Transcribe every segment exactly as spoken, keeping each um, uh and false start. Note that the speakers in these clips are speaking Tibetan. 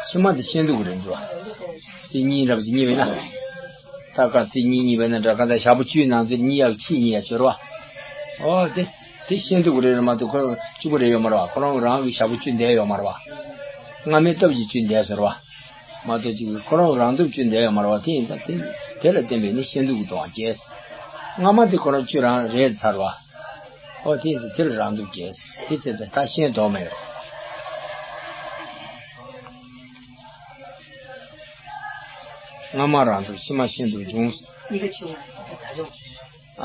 ཕྱི་མ་དེ་ཤེས་འདུག་གི་རེད་འདུག་བ། ཚིག་གཉིས་རབ་ཅིག་གཉིས་པས་ན། ད་ག་ཚིག་གཉིས་གཉིས་པས་ན་འདྲ་ག་ད་ཞག་པོ་བཅུའི་ནང་ཚུད་གཉིས་ཡག་ཕྱིས་གཉིས་ཡག་སྦྱོར་བ། ཨོ་དེ། དེ་ཤེས་འདུག་གི་རེད་མ་གཏོགས་ཁོ་གཅིག་པུ་རེད་ཡོད་མ་རེད་བ། ཁོ་རང་རང་གི་ཞག་པོ་བཅུ་འདས་ཡོད་མ་རེད་བ། སྔ་མའི་སྟོབས་ཀྱིས་བཅུ་འདས་ཟེར་བ། མ་གཏོགས་ཅིག་ཁོ་རང་རང་སྟོབས་བཅུ་འདས་ཡོད་མ་རེད་བ། དེ་ཡིན་ཙང་དེ་དེ་ལ་བརྟེན་པའི་ནི་ཤེས་འདུག་གི་དོན་སྐྱེས། སྔ་མ་དེ་ཁོ་རང་བཅུ་རང་རེད་ཚར་བ། ཨོ་དེ་ཡིན་ཙང་དེ་ལ་རང་སྟོབས་སྐྱེས། དེ་ཚེ་ད་ཤེས་དོགས་མེད་རེད། སྔ་མ་རང་སྟོབས་ཕྱི་མ་ཤེས་འདུག་འབྱུང་། གཉིས་ཀ་ཆུང་བ་ད་ལྗོངས།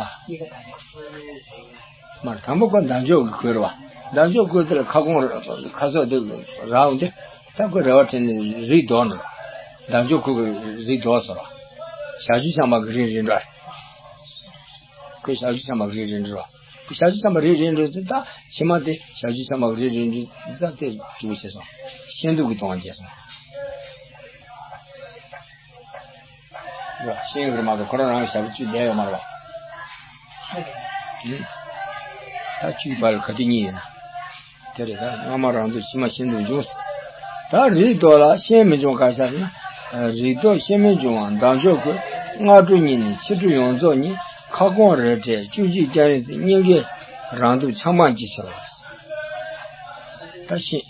ཨ། གཉིས་ཀ་ད་ལྗོངས། མར་དང་པོ་ཁོ་འདམ་ལྕོག་གི་ཁུལ་རེད་བ། འདམ་ལྕོག་ཁུལ་དེ་ལ་ཁ་སྐོང་ཁ་སོགས་དེ་རག་འོང་དེ། ད་ཁོ་རེ་བ་དྲན་ནས་རིགས་ལྡོག་འགྲོ། འདམ་ལྕོག་ཁུལ་གྱི་རིགས་ལྡོག་ཟེར་བ། ཞག་བཅུ་ཆང་མ་གི་རིགས་རེད་འགྲོ། ཁོས་ཞག་བཅུ་ཆང་མ་གི་རིགས་རེད་འགྲོ། ཞག་བཅུ་ཆང་མ་རིགས་རེད་འགྲོ་དེ་ད་ཕྱི་མ་དེ་ཞག་བཅུ་ཆང་མ་གི་རིགས་རེད་འགྲོ་ཙང་དེ་འགྲོ་བྱས་སོང་། ཤེས་འདུག་གི་དོན་བྱས་སོང་། ར་ཤེས་གི་རེད་མ་གཏོགས་ཁོ་རང་རང་གི་ཞག་པོ་བཅུ་བསྡད་ཡོད་མ་རེད་བ། ཨུ། ད་བཅུའི་བར་ལ་ག་དུས་གཉིས་ཡིན་ན། དེ་རེད་ད། སྔ་མ་རང་སྟོབས་ཕྱི་མ་ཤེས་འདུག་འབྱུང་། ད་རིགས་ལྡོག་ལ་ཤེས་མི་འབྱུང་ག་ཤར་ན། རིགས་ལྡོག་ཤེས་མི་འབྱུང་བ་འདམ་ལྕོག་ཁུལ་སྔ་དྲོ་གཉིས་ནས་ཕྱི་དྲོ་ཡོངས་རྫོགས་གཉིས། ཁ་སྐོང་རེ་བྲལ་བཅུ་གཅིག་སྐྱ་རེངས་ཚེ་གཉིས་ཀའི་རང་སྟོབས་ཆགས་སྤང་གྱིས་ཕྱེ་བ། ད་ཤེས།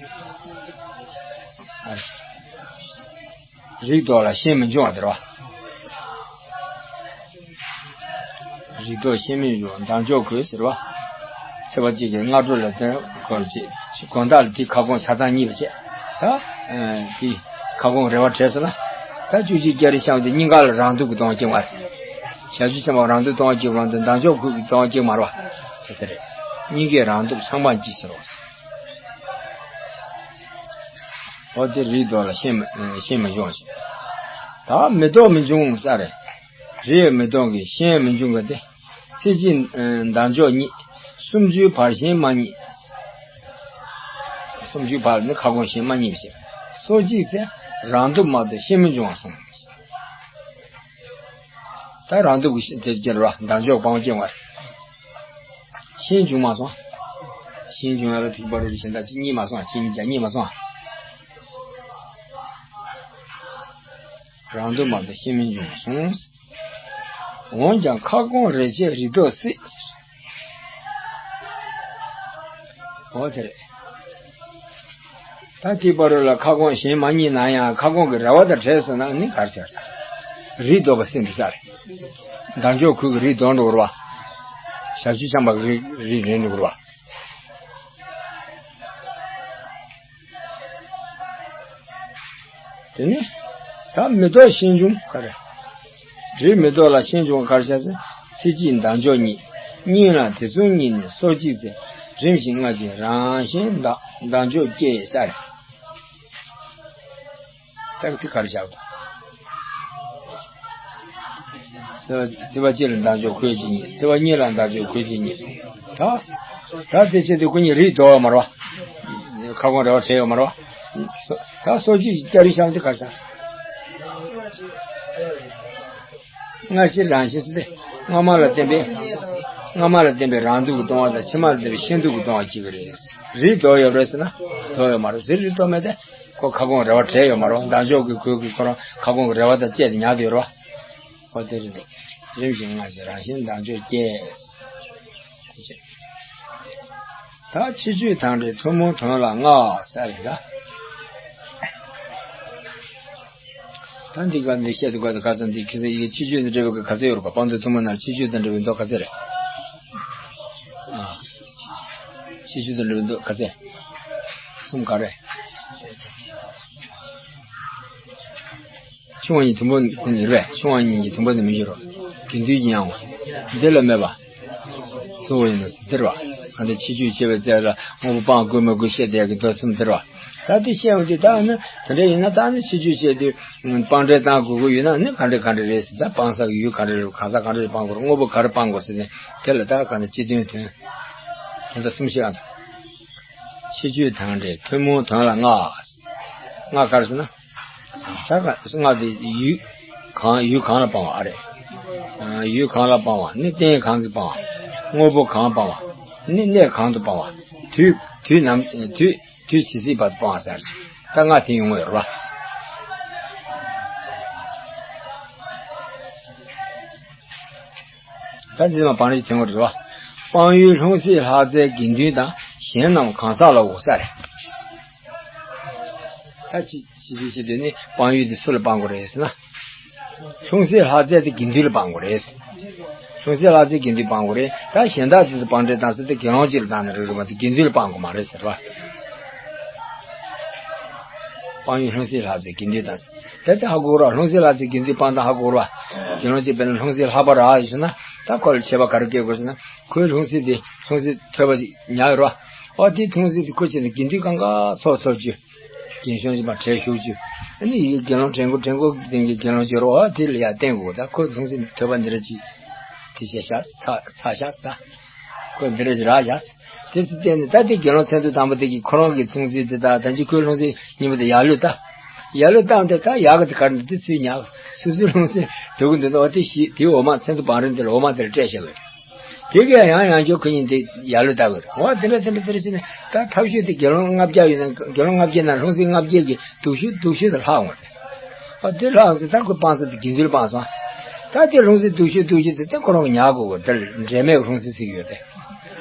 རིགས་ལྡོག་ལ་ཤེས་མི་འབྱུང་བ་དེ་རེད་བ། རིགས་ལྡོག་ཤེས་མི་འབྱུང་བ་འདམ་ལྕོག་ཁུལ་ཟེར་བ། ཚེས་པ་གཅིག་གི་སྔ་དྲོ་ལ་བརྟེན་དགོངས་བྱེད། དགོང་དག་ལ་དེའི་ཁ་སྐོང་ཆ་ཚང་གཉིས་པ་བྱས། ད། དེའི་ཁ་སྐོང་རེ་བ་བྲལ་སོང་ན། ད་བཅུ་གཅིག་སྐྱ་རེངས་ཤར་དེ་གཉིས་ཀ་ལ་རང་སྟོབས་ཀྱི་སྡང་བ་སྐྱེ་བ་རེད། ཞག་བཅུ་ཆང་མ་རང་སྟོབས་སྡང་བ་སྐྱེ་བ་དང་འདམ་ལྕོག་ཁུལ་གྱི་སྡང་བ་སྐྱེ་མ་རེད་བ། དེ་རེད། གཉིས་ཀའི་རང་སྟོབས་ཆགས་སྤང་གྱིས་ཕྱེ་བ། འོ་དེ་རིགས་ལྡོག་ལ་ཤེས་མི་ཤེས་མི་འབྱུང་ཞིང་། ད་མི་ལྡོག་མི་འབྱུང་ས་རེད། རིགས་མི་ལྡོག་གི་ཤེས་མི་འབྱུང་གི་སྟེ། ཚེ་གཅིག་འདམ་ལྕོག་གཉིས། སུམ་ཅུའི་བར་ཤེས་མ་རྙེད། སུམ་ཅུའི་བར་ནི་ཁ་སྐོང་ཤེས་མ་རྙེད་ཞེས། སོ་གཅིག་ཚེ་རང་སྟོབས་མ་གཏོགས་ཤེས་མི་འབྱུང་བ་གསུངས། ད་རང་སྟོབས་ཀྱི་དེ་སྐྱེ་ར་འདམ་ལྕོག་སྤང་སྐྱེ་བར། ཤེས་འབྱུང་མ་སོང་། ཤེས་འབྱུང་ཡ་ལ་ཐིག་པ་རུ་གཞན་དག་ཅིག་རྙེད་མ་སོང་། ཤེས་ཉིད་ཀྱང་རྙེད་མ་སོང་། རང་སྟོབས་མ་གཏོགས་ཤེས་མི་འབྱུང་བ་གསུངས། འོན་ཀྱང་ཁ་སྐོང་རེ་བྱས་རིགས་ལྡོག་སྲིད། འོ་དེ་རེད། ད་དེའི་བར་ལ་ཁ་སྐོང་གཞན་མ་རྙེད་ན་ཡང་ཁ་སྐོང་གི་རེ་བ་དང་བྲལ་སོང་ན་ནི་ག་རེ་ཟེར། རིགས་ལྡོག་པ་སྲིད་འདུག་ས་རེད། འདམ་ལྕོག་ཁུལ་གྱི་རིགས་ལྡོག་འགྲོ་གི་རེད་བ། ཞག་བཅུ་ཆང་མ་གི་རིགས་རིགས་རེད་འགྲོ་གི་རེད་བ། དེ་ནི། ད་མི་ལྡོག་ཤེས་འབྱུང་ག་རེ། རིགས་མི་ལྡོག་ལ་ཤེས་འབྱུང་ག་རེ་བྱ་ཚེ། ཚེ་གཅིག་འདམ་ལྕོག་གཉིས། གཉིས་ལ་དེ་མཚུངས་གཉིས་ནི་སོ་གཅིག་ཚེ། རིམ་བཞིན་སྔ་ཕྱི་རང་བཞིན་འདམ་འདམ་ལྕོག་སྐྱེས་ས་རེད། ད་དེ་ག་རེ་བྱ་བ། ཚེས་པ་གཅིག་ལ་འདམ་ལྕོག་ཁུལ་གཅིག་རྙེད། ཚེས་པ་གཉིས་ལ་འདམ་ལྕོག་ཁུལ་གཅིག་རྙེད། ད། ད་དེ་བྱས་དུས་ཁོ་གཉིས་རིགས་ལྡོག་ཡོད་མ་རེད་བ། ཁ་སྐོང་རེ་བ་བྲལ་ཡོད་མ་རེད་བ། སོ། ད་སོ་གཅིག་སྐྱ་རེངས་ཤར་དེ་ག་རེ་ཟེར། སྔ་ཕྱི་རང་བཞིན་སྟེ། སྔ་མ་ལ་བརྟེན་པའི། སྔ་མ་ལ་བརྟེན་པའི་རང་སྟོབས་ཀྱི་སྡང་བ་དང་ཕྱི་མ་ལ་བརྟེན་པའི་ཤེས་འདུག་གི་སྡང་བ་གཅིག་གི་རེད། རིགས་ལྡོག་ཡོད་རེད་ཟེར་ན། ལྡོག་ཡོད་མ་རེད་ཟེར། རིགས་ལྡོག་མེད་དེ། ཁོ་ཁ་སྐོང་རེ་བ་བྲལ་ཡོད་མ་རེད། འདམ་ལྕོག་གི་ཁུལ་གྱི་ཁོ་རང་ཁ་སྐོང་གི་རེ་བ་དང་བཅས་ཏེ་ཉར་དུ་ཡོད་རེད་བ། ཁོ་དེ་རེད་འདུག་རིམ་བཞིན་སྔ་ཕྱི་རང་བཞིན་འདམ་ལྕོག་སྐྱེས། དེ་བྱས། ད་ཕྱི་བཅོས་དང་འབྲེལ་ཐུན་མོང་དོན་ལ་ལྔ་ཟེར་རེད་ད། ད་འདི་ག་འདི་བཤད་དུས་ག་དུས་ག་ཚོད་འདི་ཁི་སི་ཡི་ཕྱི་བཅོས་དང་འབྲེལ་བའི་ག་ཚོད་ཡོད་རེད་པ། སྤང་དོན་ཐུན་མོང་ནང་ཕྱི་བཅོས་དང་འབྲེལ་བའི་མདོ་ག་ཚོད་རེད། ཨ། ཕྱི་བཅོས་དང་འབྲེལ་བའི་མདོ་ག་ཚོད། གསུམ་ག་རེ། ཆུང་བ་གཉིས་དུམ་བུ་ནི་རེད། ཆུང་བ་གཉིས་ཀྱི་དུམ་བུ་ནི་མི་འགྱུར་རོ། དགེ་འདུན་གྱི་ཡང་བ། འདི་ལ་མེད་པ། གཙོ་བོ་ཡིན་ན་ཟེར་བ། གང་ལྟར་ཕྱི་བཅོས་བྱེད་པའི་རྩལ་ལ་དངོས་པོ་སྤང་དགོས་མི་དགོས་བཤད་བསྡད་ཀྱི་མདོ་གསུམ་ཟེར་བ། ད་དེ་བཤད་འོང་དུས་ད་ནི་དེ་འདྲ་ཡིན་ན་ད་ནི་ཕྱི་བཅོས་བྱས་དུས་སྤང་འབྲས་བཏང་དགོས་ཀྱི་ཡོད་ན་ནི་ག་འདྲ་ག་འདྲ་རེད་ཟེར། ད་སྤང་ས་གི་ཡུལ་ག་འདྲ་རེད། གང་ས་ག་འདྲ་རེད་སྤང་དགོས་རེད། དངོས་པོ་ག་རེ་སྤང་དགོས་ཟེར་ནས་དེ་ལ་ད་གང་ལྟར་སྤྱི་དོན་དོན་དེ་འདྲ་གསུམ་བཤད་ཡང་ད། ཕྱི་བཅོས་དང་འབྲེལ་ཐུན་མོང་དོན་ལ་ལྔ། ལྔ་ག་རེ་ཟེར་ན། ད་ག་ལྔ་དེ་ཡུལ་གང་ཡུལ་གང་ལ་སྤང་བ་ཨ་རེད། ཡུལ་གང་ལ་སྤང་བ་ནི་རྟེན་གང་གིས་སྤང་བ། དངོས་པོ་གང་སྤང་བ་ནི་གནས་གང་དུ་སྤང་བ། དུས་དུས་ནམ་དུས་དུས་ཇི་སྲིད་བར་དུ་སྤང་བ་ཟེར། ད་ལྔ་དེ་ཡོང་གི་ཡོད་རེད་བ། ད་འདི་མ་བང་རིམ་དེ་མོ་རེད་བ། སྤང་ཡུལ་ལྷུང་བཟེད་ལྷ་རྫའི་དགེ་འདུན་དང་། གཞན་རྣམས་གང་ཟག་ལའོ་ས་རེད། ད་ཅི་ཅི་ཅི་ཅི་དེ་ནི་སྤང་ཡུལ་དེ་སུ་ལ་སྤང་དགོས་རེད་ཟེར་ན། ལྷུང་བཟེད་ལྷ་རྫའི་དེ་དགེ་འདུན་ལ་སྤང་དགོས་རེད། ལྷུང་བཟེད་ལྷ་རྫའི་དགེ་འདུན་སྤང་དགོས་རེད། ད་གཞན་དག་དེ་ཚོ་བང་རིམ་བཏང་ས་དེ་དགེ་སློང་གཅིག་ལ་བཏང་ན་རེད་རེད་བ། དེ་དགེ་འདུན་ལ་སྤང་དགོས་མ་རེད་ཟེར་བ། སྤང་ཡུལ་ལྷུང་བཟེད་ལྷ་རྫའི་དགེ་འདུན་དང་། དེ་ལྟ་ཧ་གོ་ར། ལྷུང་བཟེད་ལྷ་རྫའི་དགེ་འདུན་སྤང་སྟངས་ཧ་གོ་ར། དགེ་སློང་གཅིག་དཔེར་ན་ལྷུང་བཟེད་ལྷ་པ་ར་ཡིན་ཟེར་ན། ད་ཁོ་ལ་ཁྱད་པར་ག་རེ་སྐྱེ་དགོས་ཟེར་ན། ཁོའི་ལྷུང་བཟེད་དེ་ལྷུང་བཟེད་ཐོད་པ་ཅིག་ཉར་ཡོད་ར། ཨོ་དེ་ལྷུང་བཟེད་དེ་ཁོ་བྱས་ནས་དགེ་འདུན་གང་ག་ཚོགས་ཚོགས་རྒྱུ། རྒན་གཞོན་གྱི་མ་གྲལ་ཞུགས་རྒྱུ། ཨ་ནི་ཡི་དགེ་སློང་གྲལ་མགོ་གྲལ་མགོ་སྟེང་གི་དགེ་སློང་ཅིག་ཡོད་ར། ཨོ་དེ་ལ་ཡར་བསྟན་དགོས། ད་ཁོ་ལྷུང་བཟེད་ཐོད་པ་འདི་ར་ཅིག་དེ་བྱས་བཞག་ཚ་ཚ་བཞག་ད། ཁོས་འདི་འདྲ་ཞིག་རག་བཞག་དེ་སྲིད་བལྟས་ནས་ད་དེ་དགེ་སློང་མཚན་ཐོ་དང་པོ་དེ་གིས་ཁོ་རང་གི་ལྷུང་བཟེད་དེ་དང་། ད་ཅི་ཁོའི་ལྷུང་བཟེད་གཉིས་པོ་དེ་ཡར་ལོས་བཏང་། ཡར་ལོས་བཏང་སྟེ་ད་ཡག་གི་དེ་གར་འདི་དེ་ཚུར་ཉར། སོ་སོའི་ལྷུང་བཟེད་དེ་གུ་འདི་འདུག་ཨོ་དེ་ཞིག་དེའི་འོ་མ་མཚན་ཐོ་བང་རིམ་དེ་ལ་འོ་མ་དེ་ལ་སྤྲད་བཞག་པ་རེད། དེ་གས་ཡང་ཡང་བསྐྱར་ཁོ་གཉིས་དེ་ཡར་ལོས་བཏང་དགོས་རེད། འོ་དེ་འདྲ་དེ་འདྲ་དེ་འདྲ་བྱས་ནས་ད་ཐབས་ཤེས་དེ་དགེ་སློང་ལྔ་བརྒྱ་ཡོད་ན། དགེ་སློང་ལྔ་བརྒྱའི་ནང་ལྷུང་བཟེད་ལྔ་བརྒྱ་གི་སྡུག་ཤོས་སྡུག་ཤོས་དེ་ལྷག་འོང་། ཨ་དེ་ལྷག་ཚེ་ད་ཁོས་སྤང་ས་དེ་དགེ་འདུན་ལ་སྤང་སོང་། ད་དེ་ལྷུང་བཟེད་སྡུག་ཤོས་སྡུག་ཤོས་དེ་ད་ཁོ་རང་གིས་ཉར་དགོས་གོ། དེར་འབྲལ་མེད་ལྷུང་བཟེད་ཟེར་གྱི་ཡོད་དེ།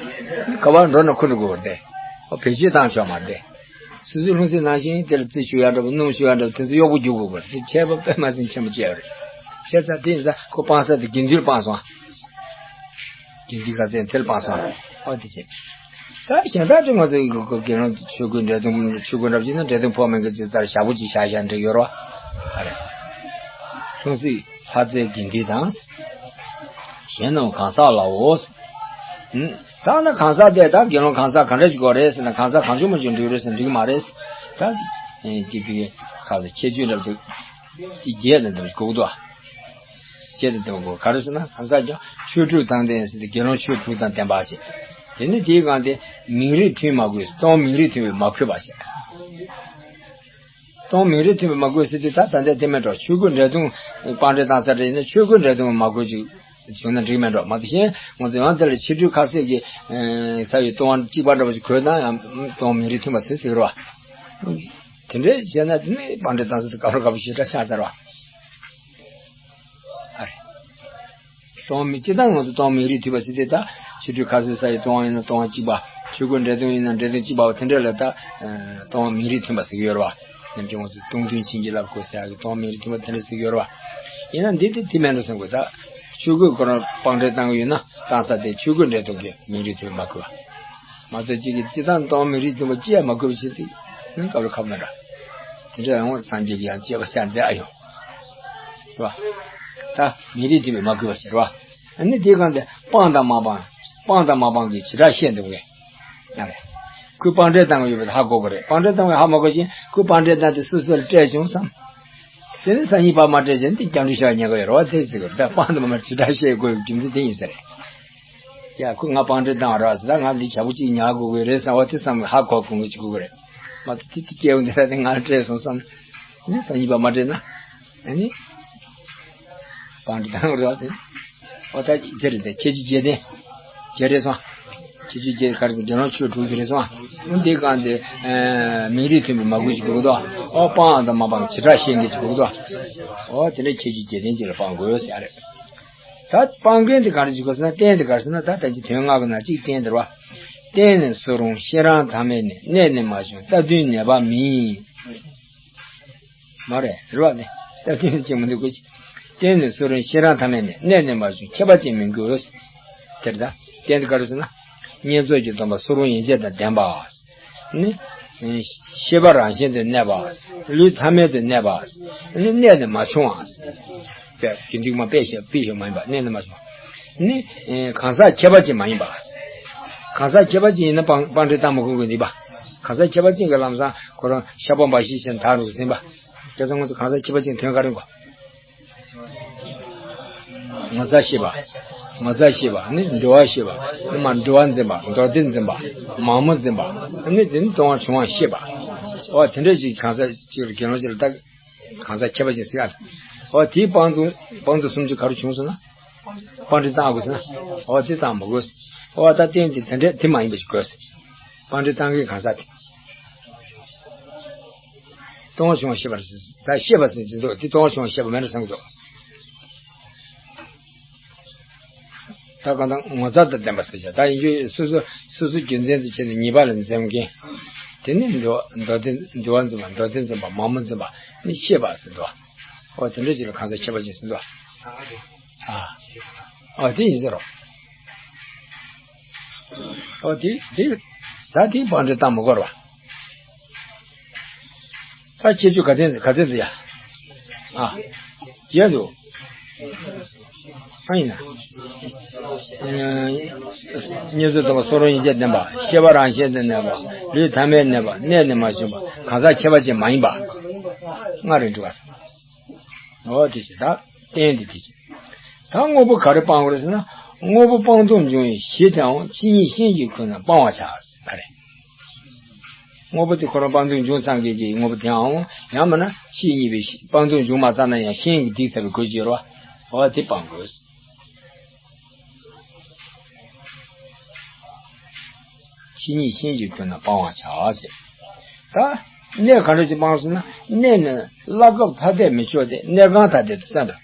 ག་པར་འགྲོ་ན་ཁོ་འགྲོ་དགོས་རེད་དེ། ཨ་བེད་སྤྱོད་བཏང་ཆོག་མ་རེད་དེ། སོ་སོའི་ལྷུང་བཟེད་ནང་བཞིན་དེར་རྩི་ཞུ་ཡག་འདྲ་པོ་སྣུམ་ཞུ་ཡག་འདྲ་པོ་དེ་ཚོ་གཡོག་པོ་རྒྱུག་དགོས་གོ། དེ་ཁྱད་པར་དཔེ་མ་སྲིད་ཆེན་པོ་སྐྱེ་བ་རེད། བྱས་ཙང་དེ་ཡིན་ཙང་ཁོ་སྤང་ས་དེ་དགེ་འདུན་ལ་སྤང་སོང་། དགེ་འདུན་ག་ཚད་དེ་ལ་སྤང་སོང་། ཨོ་དེ་བྱས། ད་གཞན་དག་དེ་ང་ཚོ་ཡི་གེ་དགེ་སློང་ཆོས་གོས་འབྲས་ལྡུམ་ཆོས་གོས་འདྲ་བྱས་ན་འབྲས་ལྡུམ་ཕོག་མེད་གི་ཅིག་ཙར་ཞག་པོ་ཅིག་བཞག་བཞག་འདྲ་ཡོད་རོ། ཨ་རེ། ལྷུང་བཟེད་ལྷ་རྫའི་དགེ་འདུན་དང་། གཞན་རྣམས་གང་ཟག་ལའོ། ཨུམ། ད་ན་གང་ཟག་དེ་ད་དགེ་སློང་གང་ཟག་ག་འདྲ་ཞིག་དགོས་རེད་ཟེར་ན། གང་ཟག་གང་བྱུང་མང་བྱུང་འགྲིག་རེད་ཟེར་ན་འགྲིག་གི་མ་རེད། ད་ཨེ་ཅིག་དེ་ག་ཟེར་ཁྱད་ཆོས་འདྲ་པོ་ཅིག་བརྒྱད་དང་འདྲ་པོ་ཞིག་དགོས་ཀྱི་འདུག་ཁྱད་དུ་འདུག་གོ། ག་རེ་ཟེར་ན་གང་ཟག་ཀྱང་ཆོས་དྲུག་དང་ལྡན་ཟེར་ཏེ། དགེ་སློང་ཆོས་དྲུག་དང་ལྡན་པ་ཞེས། དེ་ནི་དེའི་སྒང་དེ་མིང་རིགས་མཐུན་མ་དགོས། སྟོང་མིང་རིགས་མཐུན་པས་མ་གོས་པ་ཞེས། སྟོང་མིང་རིགས་མཐུན་པས་མ་གོས་ཟེར་དུས་ད་ད་ལྟ་དེ་མེད་འགྲོ། ཆོས་གོས་འབྲས་ལྡུམ་སྤང་འདྲེན་བཏང་ས་རེད་ན་ཆོས་གོས་འབྲས་ལྡུམ་མ་གོས་ཅིག་བྱུང་ན་འགྲིག་མེད་འགྲོ། མ་གཏོགས་གཞན་ང་ཚོ་ཡང་དེ་ལ་ཆོས་དྲུག་ཁ་གསལ་གྱི་ས་ཡི་ལྟུང་བ་གཅིག་པ་འདྲ་བ་ཞིག་གོས་ན་ཡང་སྟོང་མིང་རིགས་མཐུན་པ་ཟེར་ཟེར་གི་རེད་བ། དེ་འདྲས་བྱས་ན་དེ་ནི་སྤང་འདྲེན་བཏང་ས་དེ་སྐབས་རེ་སྐབས་རེ་ཞེ་དྲག་ཤ་ཚ་རེད་བ། ཨ་རེ། སྟོང་མིང་སྤྱིར་བཏང་ང་ཚོ་སྟོང་མིང་རིགས་མཐུན་པ་ཟེར་དེ་ད་ཆོས་དྲུག་ཁ་གསལ་ས་ཡི་ལྟུང་བ་ཡིན་ན་ལྟུང་བ་གཅིག་པ། ཆོས་གོས་འབྲས་ལྡུམ་ཡིན་ན་འབྲས་ལྡུམ་གཅིག་པ་བ་དེ་འདྲ་ལ་ད་ཨ་སྟོང་མིང་རིགས་མཐུན་པ་ཟེར་གྱི་ཡོད་རེད་བ། ནམ་རྒྱུན་ང་ཚོས་སྟོང་ཐུན་བྱིན་གྱིས་བརླབ་དགོས་ཟེར་ཡག་གི་སྟོང་མིང་རིགས་མཐུན་པ་དེ་འདྲ་ཟེར་གྱི་ཡོད་རེད་བ། ཡིན་ན་འདི་དེ་དེ་མིན་འགྲོ་བསམ་གི། ད་ཆོས་གོས་ཁོ་རང་སྤང་འདྲེན་བཏང་གི་ཡོད་ན་བཏང་ས་དེ་ཆོས་གོས་འབྲས་ལྡུམ་གྱི་མིང་རིགས་མཐུན་པ་མ་གོས་པ། མ་གཏོགས་གཅིག་གིས་སྤྱིར་བཏང་སྟོང་མིང་རིགས་མཐུན་པ་ཅི་ཡང་མ་གོས་པ་བྱས་ཏེ་ནི་སྐབས་རེ་ཁ་མ་འདྲ། དེ་འདྲ་ཡང་སངས་རྒྱས་ཀྱིས་ཡང་སྤྱད་པ་བསམ་ཚད་ཨ་ཡོང་། རེད་བ། ད་མིང་རིགས་མཐུན་པས་མ་གོས་པ་ཞེས་རེད་བ། ཨ་ནི་དེའི་སྒང་དེ་སྤངས་དང་མ་སྤངས། སྤངས་དང་མ་སྤངས་ཀྱི་བྱེ་བྲག་བཤད་འདུག་གས། ཡང་རེད། ཁོས་སྤང་འདྲེན་བཏང་གི་ཡོད་པ་དེ་ཧ་གོ་དགོས་རེད། སྤང་འདྲེན་བཏང་བས་ཧ་མ་གོ་ཞིང་ཁོས་སྤང་འདྲེན་བཏང་སྟེ་སོ་སོ་ལ་སྤྲད་བྱུང་བསམ། དེ་ནི་སང་ཉིན་ཕར་མ་སྤྲད་བྱས་ན་དེ་སྐྱབས་འགྲོ་ཞུ་ཉེན་ཁ་ཡོད་རེད་བ། དེ་ཟེར་གི་རེད། ད་སྤངས་དང་མ་སྤངས་བྱེ་བྲག་བཤད་དགོས་པའི་རྒྱུ་མཚན་དེ་ཡིན་ས་རེད། ཡ་ཁོས་ང་སྤང་འདྲེན་བཏང་བ་རེད་ཟེར། ད་ང་འདི་ཞག་པོ་གཅིག་ཉར་དགོས་ཀྱི་རེད་བསམ་བ་དེ་བསམ་གི་ཧ་གོ་གོ་གི་བྱེད་དགོས་ཀྱི་རེད། མ་གཏོགས་དེ་དེ་སྐྱེ་བོ་འདི་ལ་དེ་ང་ལ་སྤྲད་སོང་བསམ། ཨ་ནི་སང་ཉིན་ཕར་མ་སྤྲད་ན། ཨ་ནི། སྤང་འདྲེན་བཏང་རེད་བ་དེ། ཨོ་ད་དེ་རེད་དེ། ཁྱད་ཆོས་བརྒྱད་ལྡན། བརྒྱད་རེད་སོང་། ཁྱད་ཆོས་བརྒྱད་ག་རེ་ཟེར། དགེ་སློང་ཆོས་དྲུག་དེ་རེད་སོང་། ཨོ་འདི་སྒང་དེ་ཨ་མིང་རིགས་མཐུན་པས་མ་གོས་ཅིག་དགོས་ཀྱི་འདུག་ཨོ་སྤངས་དང་མ་སྤངས་བྱེ་བྲག་བཤད་མཁན་ཅིག་དགོས་ཀྱི་འདུག་ཨོ་དེ་འདྲ་ཁྱད་ཆོས་བརྒྱད་ལྡན་ཅིག་ལ་སྤང་དགོས་ཟེར་ཡ་རེད། ད་སྤང་མཁན་དེ་ག་རེ་བྱེད་དགོས་ཟེར་ན། རྟེན་དེ་ག་རེ་ཟེར་ན། ད་ལྟ་ཅི་དོན་ལྔ་གི་ནང་གཅིག་རྟེན་དེ་རེད་བ། རྟེན་ནི་སུ་རུང་ཤེས་རབ་ཐ་མལ་ནི། གནས་ནི་མ་བྱུང་རྟ་བདུན་ནད་པ་མིན། མ་རེད། རེད་བ་ནི། རྟ་བདུན་ཅིག་མི་འདུག་གོ། རྟེན་ནི་སུ་རུང་ཤེས་རབ་ཐ་མལ་ནི། གནས་ནི་མ་བྱུང་ཁྱད་པར་ཅན་མིན་དགོས། དེར་ད་རྟེན་དེ་ག་རེ་ཟེར་ན། བསྙེན་རྫོགས་ཀྱི་སྡོམ་པ་སུ་རུང་ཡན་ཆད་དང་ལྡན་པ། ནི། ཤེས་པ་རང་བཞིན་དུ་གནས་པ། ལུས་ཐ་མལ་དུ་གནས་པ། ནི་གནས་ནི་མ་བྱུང་བ། དཔེ་དགེ་འདུན་མ་དཔེ་ཞིག་དཔེ་ཞིག་མ་ཡིན་པ། གནས་ནི་མ་བྱུང་བ། ནི། གང་ཟག་ཁྱད་པར་ཅན་མ་ཡིན་པ། གང་ཟག་ཁྱད་པར་ཅན་ཡིན་ན་སྤང་སྤང་འདྲེན་བཏང་མ་དགོས་ཀྱི་འདུག་པ། གང་ཟག་ཁྱད་པར་ཅན་གྱི་ལམ་སང་ཁོ་རང་ཤ་པོ་འབའ་ཞིག་བྱས་ནས་དར་འདུག་ཟིན་པ། དེ་ཚོ་ང་ཚོ་གང་ཟག་ཁྱད་པར་ཅན་དོན་ག་རེ་གོ། ངོ་ཚ་ཤེས་པ། ངོ་ཚ་ཤེས་པ་ནི་འགྲོ་བ་ཤེས་པ། ནི་མ་འགྲོ་བ་འཛིན་པ། མདོ་སྡེ་འཛིན་པ། མ་མོ་འཛིན་པ། ནི་དེ་ནི་ལྟུང་བ་བྱུང་བ་ཤེས་པ། འོ་དེ་འདྲ་ཞིག་གང་ཟག་ཅིག་དགེ་སློང་ཅིག་ལ་ད་གང་ཟག་ཁྱད་པར་ཅན་ཟེར་ཡ། འོ་དེའི་སྤང་ཚུལ་སྤང་ཚུལ་སུམ་ཅུ་ག་རེ་བྱུང་སོང་ན། སྤང་འདྲེན་བཏང་དགོས་ཟེར་ན། འོ་དེ་བཏང་མ་དགོས། འོ་ད་རྟེན་དེ་དེ་འདྲ་དེ་མ་ཡིན་པ་ཞིག་དགོས། སྤང་འདྲེན་བཏང་མཁན་གང་ཟག་དེ། ལྟུང་བ་བྱུང་བ་ཤེས་པ་རེད། ད་ཤེས་པ་ཟེར་གྱི་འདུག་དེ་ལྟུང་བ་བྱུང་བ་ཤེས་པ་མིན་འགྲོ་བསམ་གྱི་འདུག་ད་གང་ལྟར་ངོ་མཚར་དང་ལྡན་པ་ཟེར་བྱ། ད་ཡིན་རྒྱུ་སོ་སོ་སོ་སོ་རྒྱུ་མཚན་དུ་བྱས་ནས་ཉེས་པ་ལ་འཛེམ་མཁན། དེ་ནི་འདུལ་བ་འདུལ་བ་འཛིན་པ། འདུལ་བ་འཛིན་པ། མང་པོ་འཛིན་པ་ནི་ཤེས་པ་ཟེར་འདུལ་བ། ཨོ་དེ་འདྲ་ཞིག་ལ་གང་ཟག་ཁྱད་པར་ཅན་ཟེར་འདུལ་བ། ཨ་ཨོ་དེ་ཡིན་ཟེར་རོ། ཨོ་དེ་དེ་ད་དེ་བང་སྒྲིག་བཏང་མི་དགོས་ར། ད་ཁྱད་ཆོས་ག་ཚད་ག་ཚད་ཡ། ཨ། ཡ་དུ། ཨ་ཡིན་ན། ཨ། མྱུར་མཛད་དང་བསོད་ནམས་ཡན་ཆད་ལྡན་པ། ཤེས་པ་རང་བཞིན་དུ་གནས་པ། ལུས་ཐ་མལ་གནས་པ། གནས་ནས་མ་བྱུང་བ། གང་ཟག་ཁྱད་པར་ཅན་མ་ཡིན་པ། ལྔ་རེ་འགྲོ་བ། འོ་དེ་བྱས་ད། རྟེན་དེ་དེ་བྱས། ད་དངོས་པོ་ག་རེ་སྤང་དགོས་རེད་ཟེར་ན། དངོས་པོ་སྤང་ལྟུང་འབྱུང་བའི་གཞི་དེའང་ཕྱི་ཉིད་ཤིང་གཅིག་ཁོ་ན་སྤང་བར་བྱ། ག་རེ། དངོས་པོ་དེ་ཁོ་རང་སྤང་ལྟུང་འབྱུང་ཚང་གི་གི་དངོས་པོ་དེའང་ཡང་མིན་ན་ཕྱིའི་གཉིས་པའི་སྤང་ལྟུང་འབྱུང་མ་ཚར་ན་ཡང་ཤིང་གི་འདིག་ཚར་བའི་གོས་ཀྱི་ཡོད་རེད་བ། འོ་དེ་སྤང་དགོས། ཕྱིའི་གཉིས་ཤིང་གཅིག་ཁོ་ན་སྤང་བར་བྱ་ཟེར། ད་གནས་ག་འདྲ་ཞིག་སྤང་ཟེར་ན། གནས་ནི་བླ་གབ་ཐ་དད་མི་ཆོག་སྟེ། གནས་ཁང་ཐ་དད་དུ་བསམ་དང་།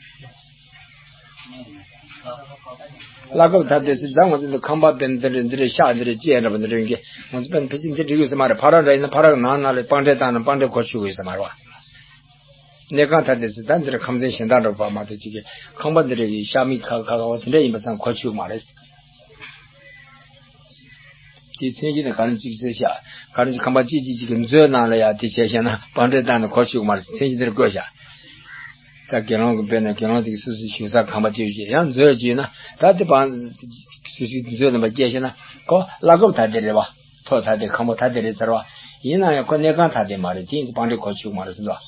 བླ་གབ་ཐ་དད་ཟེར་ད་ང་ཚོ་འདི་ཁང་པ་དཔེར་ན་འདི་རེད། འདི་རེད། ཤག་འདི་རེད། ཅེས་འདྲ་པོ་འདི་རེད་གི། ང་ཚོ་དཔེར་ན་ཕལ་ཆེར་འདི་འགྲིག་ཡོད་ས་མ་རེད། ཕ་ར་འདྲ་ཡིན་ན་ཕ་ར་གི་ནང་ན་ལ་སྤང་འབྲས་བཏང་ན་སྤང་འབྲས་གོ་ཆོད་ཡོད་ས་མ་རེད་བ། གནས་ཁང་ཐ་དད་ཟེར་ད་འདི་རེད། ཁང་ཚན་གཞན་དག་འདྲ་པོ་མ་གཏོགས་ཅིག་གི་ཁང་པ་འདི་རེད་གི། ཤག་མིག་ཁ་ཁ་ཁ་བ་དེ་འདྲ་ཡིན་པ་ཙང་གོ་ཆོད་མ་རེད། དེའི་མཚན་གཞི་ནི་ག་རེ་གཅིག་ཟེར་ཤག་ག་རེ་གཅིག་ཁང་པ་གཅིག་གཅིག་གཅིག་གི་མཛོད་ནང་ལ་ཡ་དེ་བྱས་བཤད་ན་སྤང་འབྲས་བཏང་ན་གོ་ཆོད་མ་རེད། མཚན་གཞི་འདིར་བཀོད་ཤག་ད་དགེ་སློང་གི་དཔེར་ན་དགེ་སློང་དེ་གི་སོ་སོའི་བཞུགས་ས་ཁང་པ་གཅིག་བྱས་ཡང་མཛོད་གཅིག་ཡོད་ན། ད་དེ་བང་སོ་སོའི་མཛོད་རྣམ་པ་སྐྱེལ་བཤད་ན་ཁོ་བླ་གབ་ཐ་དད་རེད་བ། ཐོག་ཐ་དད། ཁང་པ་ཐ་དད་རེད་ཟེར་བ། ཡིན་ན་ཡང་ཁོ་གནས་ཁང་ཐ་དད་མ་རེད། དེ་ཡིན་ཙང་སྤང་འབྲས་གོ་ཆོད་མ་རེད་ཟེར་འདུག་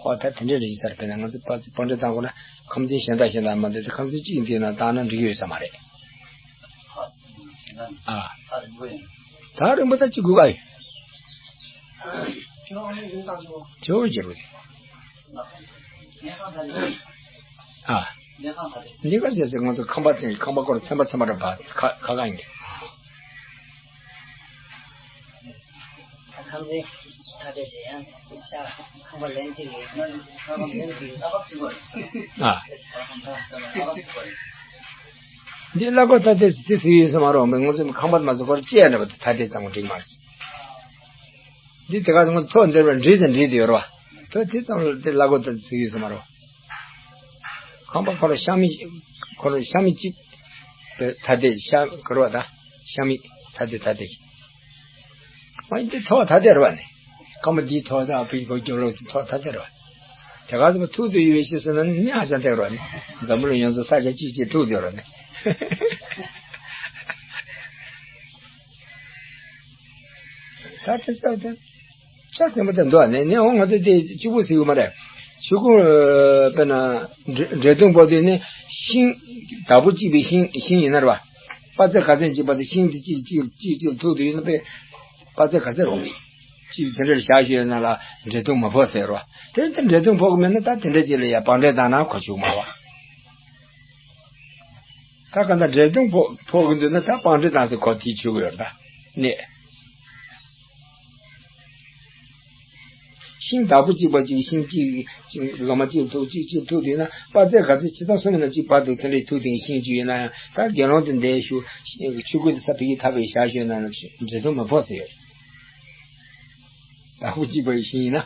ཨོ་ད་དེ་འདྲའི་རེད་ཟེར། དཔེར་ན་ང་ཚོ་སྤང་འབྲས་བཏང་དགོས་ན་ཁང་ཚན་གཞན་དག་གཞན་དག་མ་འདི་ཁང་ཚན་གཅིག་འདི་ནང་བཏང་ན་འགྲིག་ཡོད་ས་མ་རེད། ཨ། ད་རིང་པོ་ད་ཅི་དགོས་ག་ཡིན། ཆོས་བརྒྱད་པོ། ཨ། འདི་ག་ཟེར་ཟེར་ང་ཚོ་ཁང་པ་དེ་ཁང་པ་སྐོར་ཚན་པ་ཚན་པ་རེད་པ། ཁ་ཁ་གང་ཡིན། ཁང་པ་ལེན་གྱི་རེད། ཨ། འདི་བླ་གོ་ཐ་དད་དེ་ཟེར་ཡོད་ས་མ་རེད། ང་ཚོ་ཁང་པ་མ་ཟེར་སྐོར་བཅད་འདྲ་པོ་ཐ་དད་ཙམ་འགྲིག་མ་རེད། འདི་དེ་ག་ང་ཚོ་ཐོག་འདིར་བ་འདྲེས་དང་འདྲེས་དེ་ཡོད་རེད་བ། ཐོག་དེ་ཙམ་ལ་དེ་བླ་གོ་ཐ་དད་ཟེར་ཡོད་ས་མ་རེད། ཁང་པ་ཁོ་ར་ཤག་མིག་ཁོ་ར་ཤག་མིག་གཅིག་ཐ་དད་ཤག་གི་རེད་བ། ད་ཤག་མིག་ཐ་དད་ཐ་དད། ཨ་འདི་ཐོག་ཐ་དད་རེད་བ་ནི། ཁང་པ་འདིའི་ཐོག་དང་ཕ་གི་གོ་རྒྱབ་ལོགས་ཀྱི་ཐོག་ཐ་དད་རེད་བ། དེ་ག་ཚོད་ཐུག་ཏུ་ཡོད་པའི་ཕྱིར་ཟེར་ན་ནི་ཧ་ཅང་ཐད་རེད་བ་ནི། འཛམ་བུ་གླིང་ཡོངས་སུ་ས་ཆ་གཅིག་གཅིག་ཐུག་ཏུ་ཡོད་རེད་ནི། ད་དེ་ཚོ་དེ་ཆ་ཟིན་པ་དེ་འདུག་ནི། ནི་འོ་ང་ཚོ་དེ་གཅིག་པུ་ཟེར་གྱི་མ་རེད། ཆོས་སྐུ་དཔེར་ན་འབྲས་འབྲས་སྟོང་པོ་དེ་ནི་ཤིང་བདག་པོ་གཅིག་པའི་ཤིང་ཤིང་ཡིན་ན་རེད་བ། དཔག་ཚད་ག་ཚད་གཅིག་པ་དེ་ཤིང་དེ་གཅིག་གཅིག་གཅིག་གཅིག་ཐུག་ཏུ་ཡོད་ན་པས། དཔག་ཚད་ག་ཚད་རུང་། གཅིག་དེ་འདྲར་བཞག་ཞོར་ན་ལ་འབྲས་སྟོང་མ་ཕོག་ཟེར་རོ། དེ་ལྟར་འབྲས་སྟོང་ཕོག་གི་མེད་ན་ད་དེ་འདྲ་ཅིག་ལ་ཡ་བང་འབྲས་བཏང་ན་གོ་ཆོད་མ་རེད། ད་གང་ལྟར་འབྲས་སྟོང་ཕོག་ཕོག་གི་འདུག་ན་ད་བང་འབྲས་བཏང་ཟེར་གོ་དེ་ཆོད་གི་ཡོད་རེད་ད། ནས། ཤིང་བདག་པོ་གཅིག་པ་གཅིག་ཤིང་གཅིག་གཅིག་ལོ་མ་གཅིག་ཐུག་གཅིག་གཅིག་ཐུག་དུས་ན་དཔག་ཚད་ག་ཚོད་ཇི་ལྟར་གསུངས་ན་གཅིག་བར་དུ་དེ་འདྲའི་ཐུག་དེ་ཤིང་གཅིག་ཡོད་ན་ཡང་ད་དགེ་སློང་དེ་འདས་ཤུ་ཆོས་སྐུ་དེ་ས་ཕ་གི་ཐག་པས་བཞག་ཞོར་ན་འབྲས་སྟོང་མ་ཕོག་ཟེར་ཡོད། བདག་པོ་གཅིག་པ་ཡི་ཤིང་ཡིན་ན།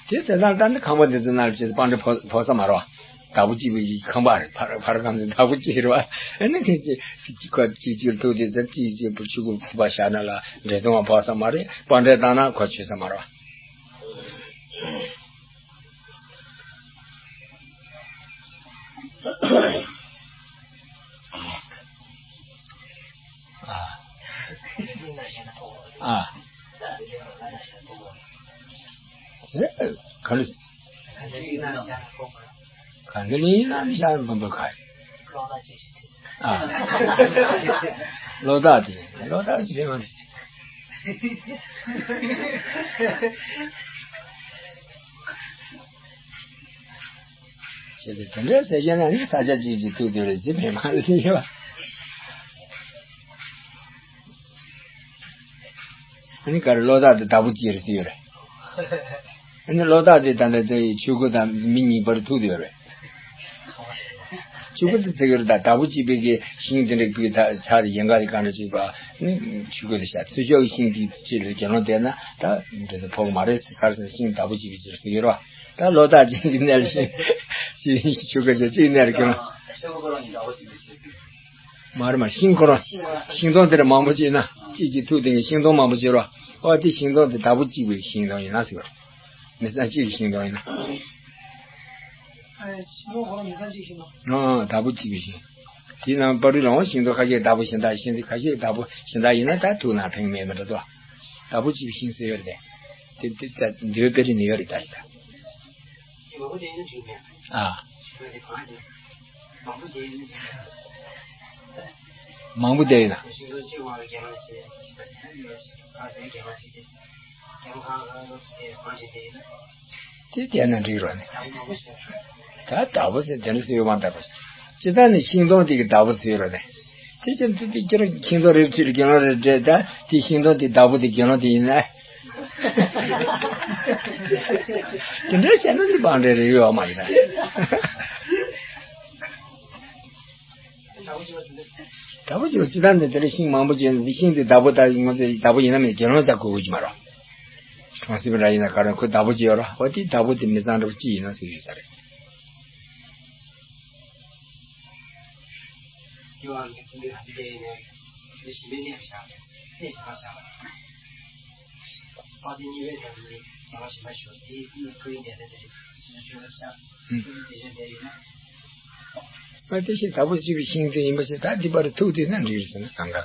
དེ་ཟེར་ན་ད་ནི་ཁང་པ་འདི་ཚོ་ནང་ལ་ཅི་བང་འབྲས་ཕོག་ཕོག་ས་མ་རེད་བ། བདག་པོ་གཅིག་པའི་ཁང་པ་རེད། ཕར་ཕར་ཁང་ཚན་བདག་པོ་གཅིག་རེད་བ། ཨ་ནི་ཁྱེད་ཀྱི་གཅིག་གཅིག་ཁ་གཅིག་གཅིག་ཐུག་དེ་ཚོ་གཅིག་གཅིག་པུ་ཆུ་ཁུག་ཁུག་པ་བཞག་ན་ལ་འབྲས་སྟོང་བ་ཕོག་ས་མ་རེད། བང་འབྲས་བཏང་ན་གོ་ཆོད་ས་མ་རེད་བ། ཨ། ཨ། ཨེ། ག་ལེ། ག་ལེ་ཡིན་ན་ཤར་མི་འདུག་ག་ཨ། ལོ་ཏོག་དེ་ལོ་ཏོག་ཅིག་ཕེབས་མ་རེད། བྱས་ཏེ་དེ་འདྲའི་ཟེར་བཤད་ན་ནི་ས་ཆ་གཅིག་གཅིག་ཐུག་དུས་རེ་ཟི་ཕན་མ་རེད་ཟེར་བ། ཨ་ནི་ག་རེ་ལོ་ཏོག་དེ་བདག་པོ་གཅིག་རེད་ཟེར་ཡོད་རེད། ཨ་ནི་ལོ་རྟགས་དེ་ད་ལྟ་དེ་ཆོས་སྐུ་དང་མི་གཉིས་བར་ཐུག་དེ་ཡོད་རེད། ཆོས་སྐུ་དེ་ཚིག་ཡོད་རེད། ད་བདག་པོ་གཅིག་པའི་གི་ཤིང་དེ་འདྲ་ཕུད་ད་ཚར་ཡན་ག་རེ་གང་འདྲ་བྱེད་པ་ནི་ཆོས་སྐུ་དེ་བཞག་ཚུར་ཕྱོགས་ཀྱི་ཤིང་དེ་ཕྱི་ལ་དགེ་སློང་བསྡད་ན་ད་འདྲ་དེ་ཕོག་མ་རེད་ཟེར། གར་ཟེར་ཤིང་བདག་པོ་གཅིག་པའི་ཕྱིར་ཟེར་གྱི་རེད་བ། ད་ལོ་རྟགས་གཅིག་གི་གནས་ལ་ཤིང་ཤིང་ཆོས་སྐུ་ཆ་གཅིག་གནས་ལ་དགེ་སློང་། མ་རེད་མ་ཤིང་ཁོ་རང་། ཤིང་སྡོང་དེར་མང་པོ་བྱས་ན་གཅིག་གཅིག་ཐུག་དེ་གི་ཤིང་སྡོང་མང་པོ་བྱས་རོ། ཨོ་དེ་ཤིང་སྡོང་དེ་བདག་པོ་གཅིག་པའི་ཤིང་སྡོང་ཡིན་ན་ཟེར་བ་རེད། མི་ཚང་གཅིག་གི་ཤིང་སྡོང་ཡིན་ན། ཨ་བདག་པོ་གཅིག་པའི་ཤིང་། དེའི་ནང་བར་དུ་ལ་འོང་ཤིང་སྡོང་ཁ་ཤས་བདག་པོ་གཞན་དག་ཤིང་དེ་ཁ་ཤས་བདག་པོ་གཞན་དག་ཡིན་ན་ད་ཐུག་ན་ཕན་མེད་མི་འདྲ་དོ། བདག་པོ་གཅིག་པའི་ཤིང་ཟེར་ཡོད་རེད་དེ། དེ་དེ་ད་འདོད་པའི་རིགས་ནི་ཡོད་རེད་ད་ཡིན་ད། མང་པོ་བསྡད་ཡོད་ན་འགྲིག་མེད། ཨ། ཁོས་དེ་གང་བྱེད། མང་པོ་བསྡད་ཡོད་ན་འགྲིག་མེད། མང་པོ་བསྡད་ཡོད་ན། ཤིང་སྡོང་གཅིག་དབང་ལ་རྒྱལ་ལོངས་བྱེད་ཅེས་པ་དེ་ནི་ཡོད་ཞིང་གང་ཟེར་རྒྱལ་ལོངས་བྱེད་དེ། རྒྱལ་ལོངས་གང་གང་ལོ་དེ་གང་བྱེད་དེ་ཡིན་ན། དེ་བསྡད་ན་འགྲིག་རོགས་ནི། མང་པོ་བྱེད། ད་བདག་པོ་ཟེར་དེ་འདྲ་ཟེར་ཡོད་མ་འདྲ་པ། སྤྱིར་བཏང་ནི་ཤིང་སྡོང་དེ་གི་བདག་པོ་ཟེར་རོགས་ནི། དེ་ཅན་དུ་དེ་ཁྱེད་རང་ཁྱིམ་ཚང་རེ་ཕྱིར་རྒྱུ་ནོར་རེ་སྤྲད་ད་དེ་ཤིང་སྡོང་དེ་བདག་པོ་དེ་རྒྱུ་ནོར་དེ་ཡིན་ན། དེ་འདྲ་བྱས་ན་དེ་བང་འགྲན་རེ་ཡོད་མ་ཡིན་ན། བདག་པོ་བྱས་པ་ཅི་ལྟར་ནས་དེ་འདྲ་ཤིང་མང་པོ་བྱས་ནས་དེ་ཤིང་དེ་བདག་པོ་ད་ངོ་ཚ་བདག་པོ་ཡིན་ན་མིན་རྒྱུ་ནོར་ད་དགོས་ཀྱི་མ་རེད། གྲོང་གསེབ་ར་ཡིན་ན་ག་རེ་ཁོ་བདག་པོ་བྱས་ཡོད་ར་འོ་དེ་བདག་པོ་དེ་མི་ཚང་འདྲ་པོ་ཅི་ཡིན་ན་ཟེར་ཡོད་ས་རེད། དེ་བ་ལ་དེ་འདྲའི་ཧ་སི་ཏེ་ནས་དེ་ཞིམ་པའི་གནས་བཞག་གནས་ཞིམ་པ་བཞག་པ། པ་ཏི་གཉིས་པའི་དམ་ནི་ཡང་ཞིམ་པ་ཞོག་དེའི་ཀུན་ནས་ཁོའི་གནས་ཚད་དེ་རེད་ཞུ་ཞུ་བ་བཞག་ཀུན་དེ་བཞིན་དེ་ཡིན་ན། པ་ཏི་ཤི་ད་བུ་གཅིག་པའི་ཤིང་དེ་ཡིན་པ་ཞིག་ད་འདི་པར་ཐུག་དེ་ན་འགྲིག་རེད་ཟེར་ན་གང་ག་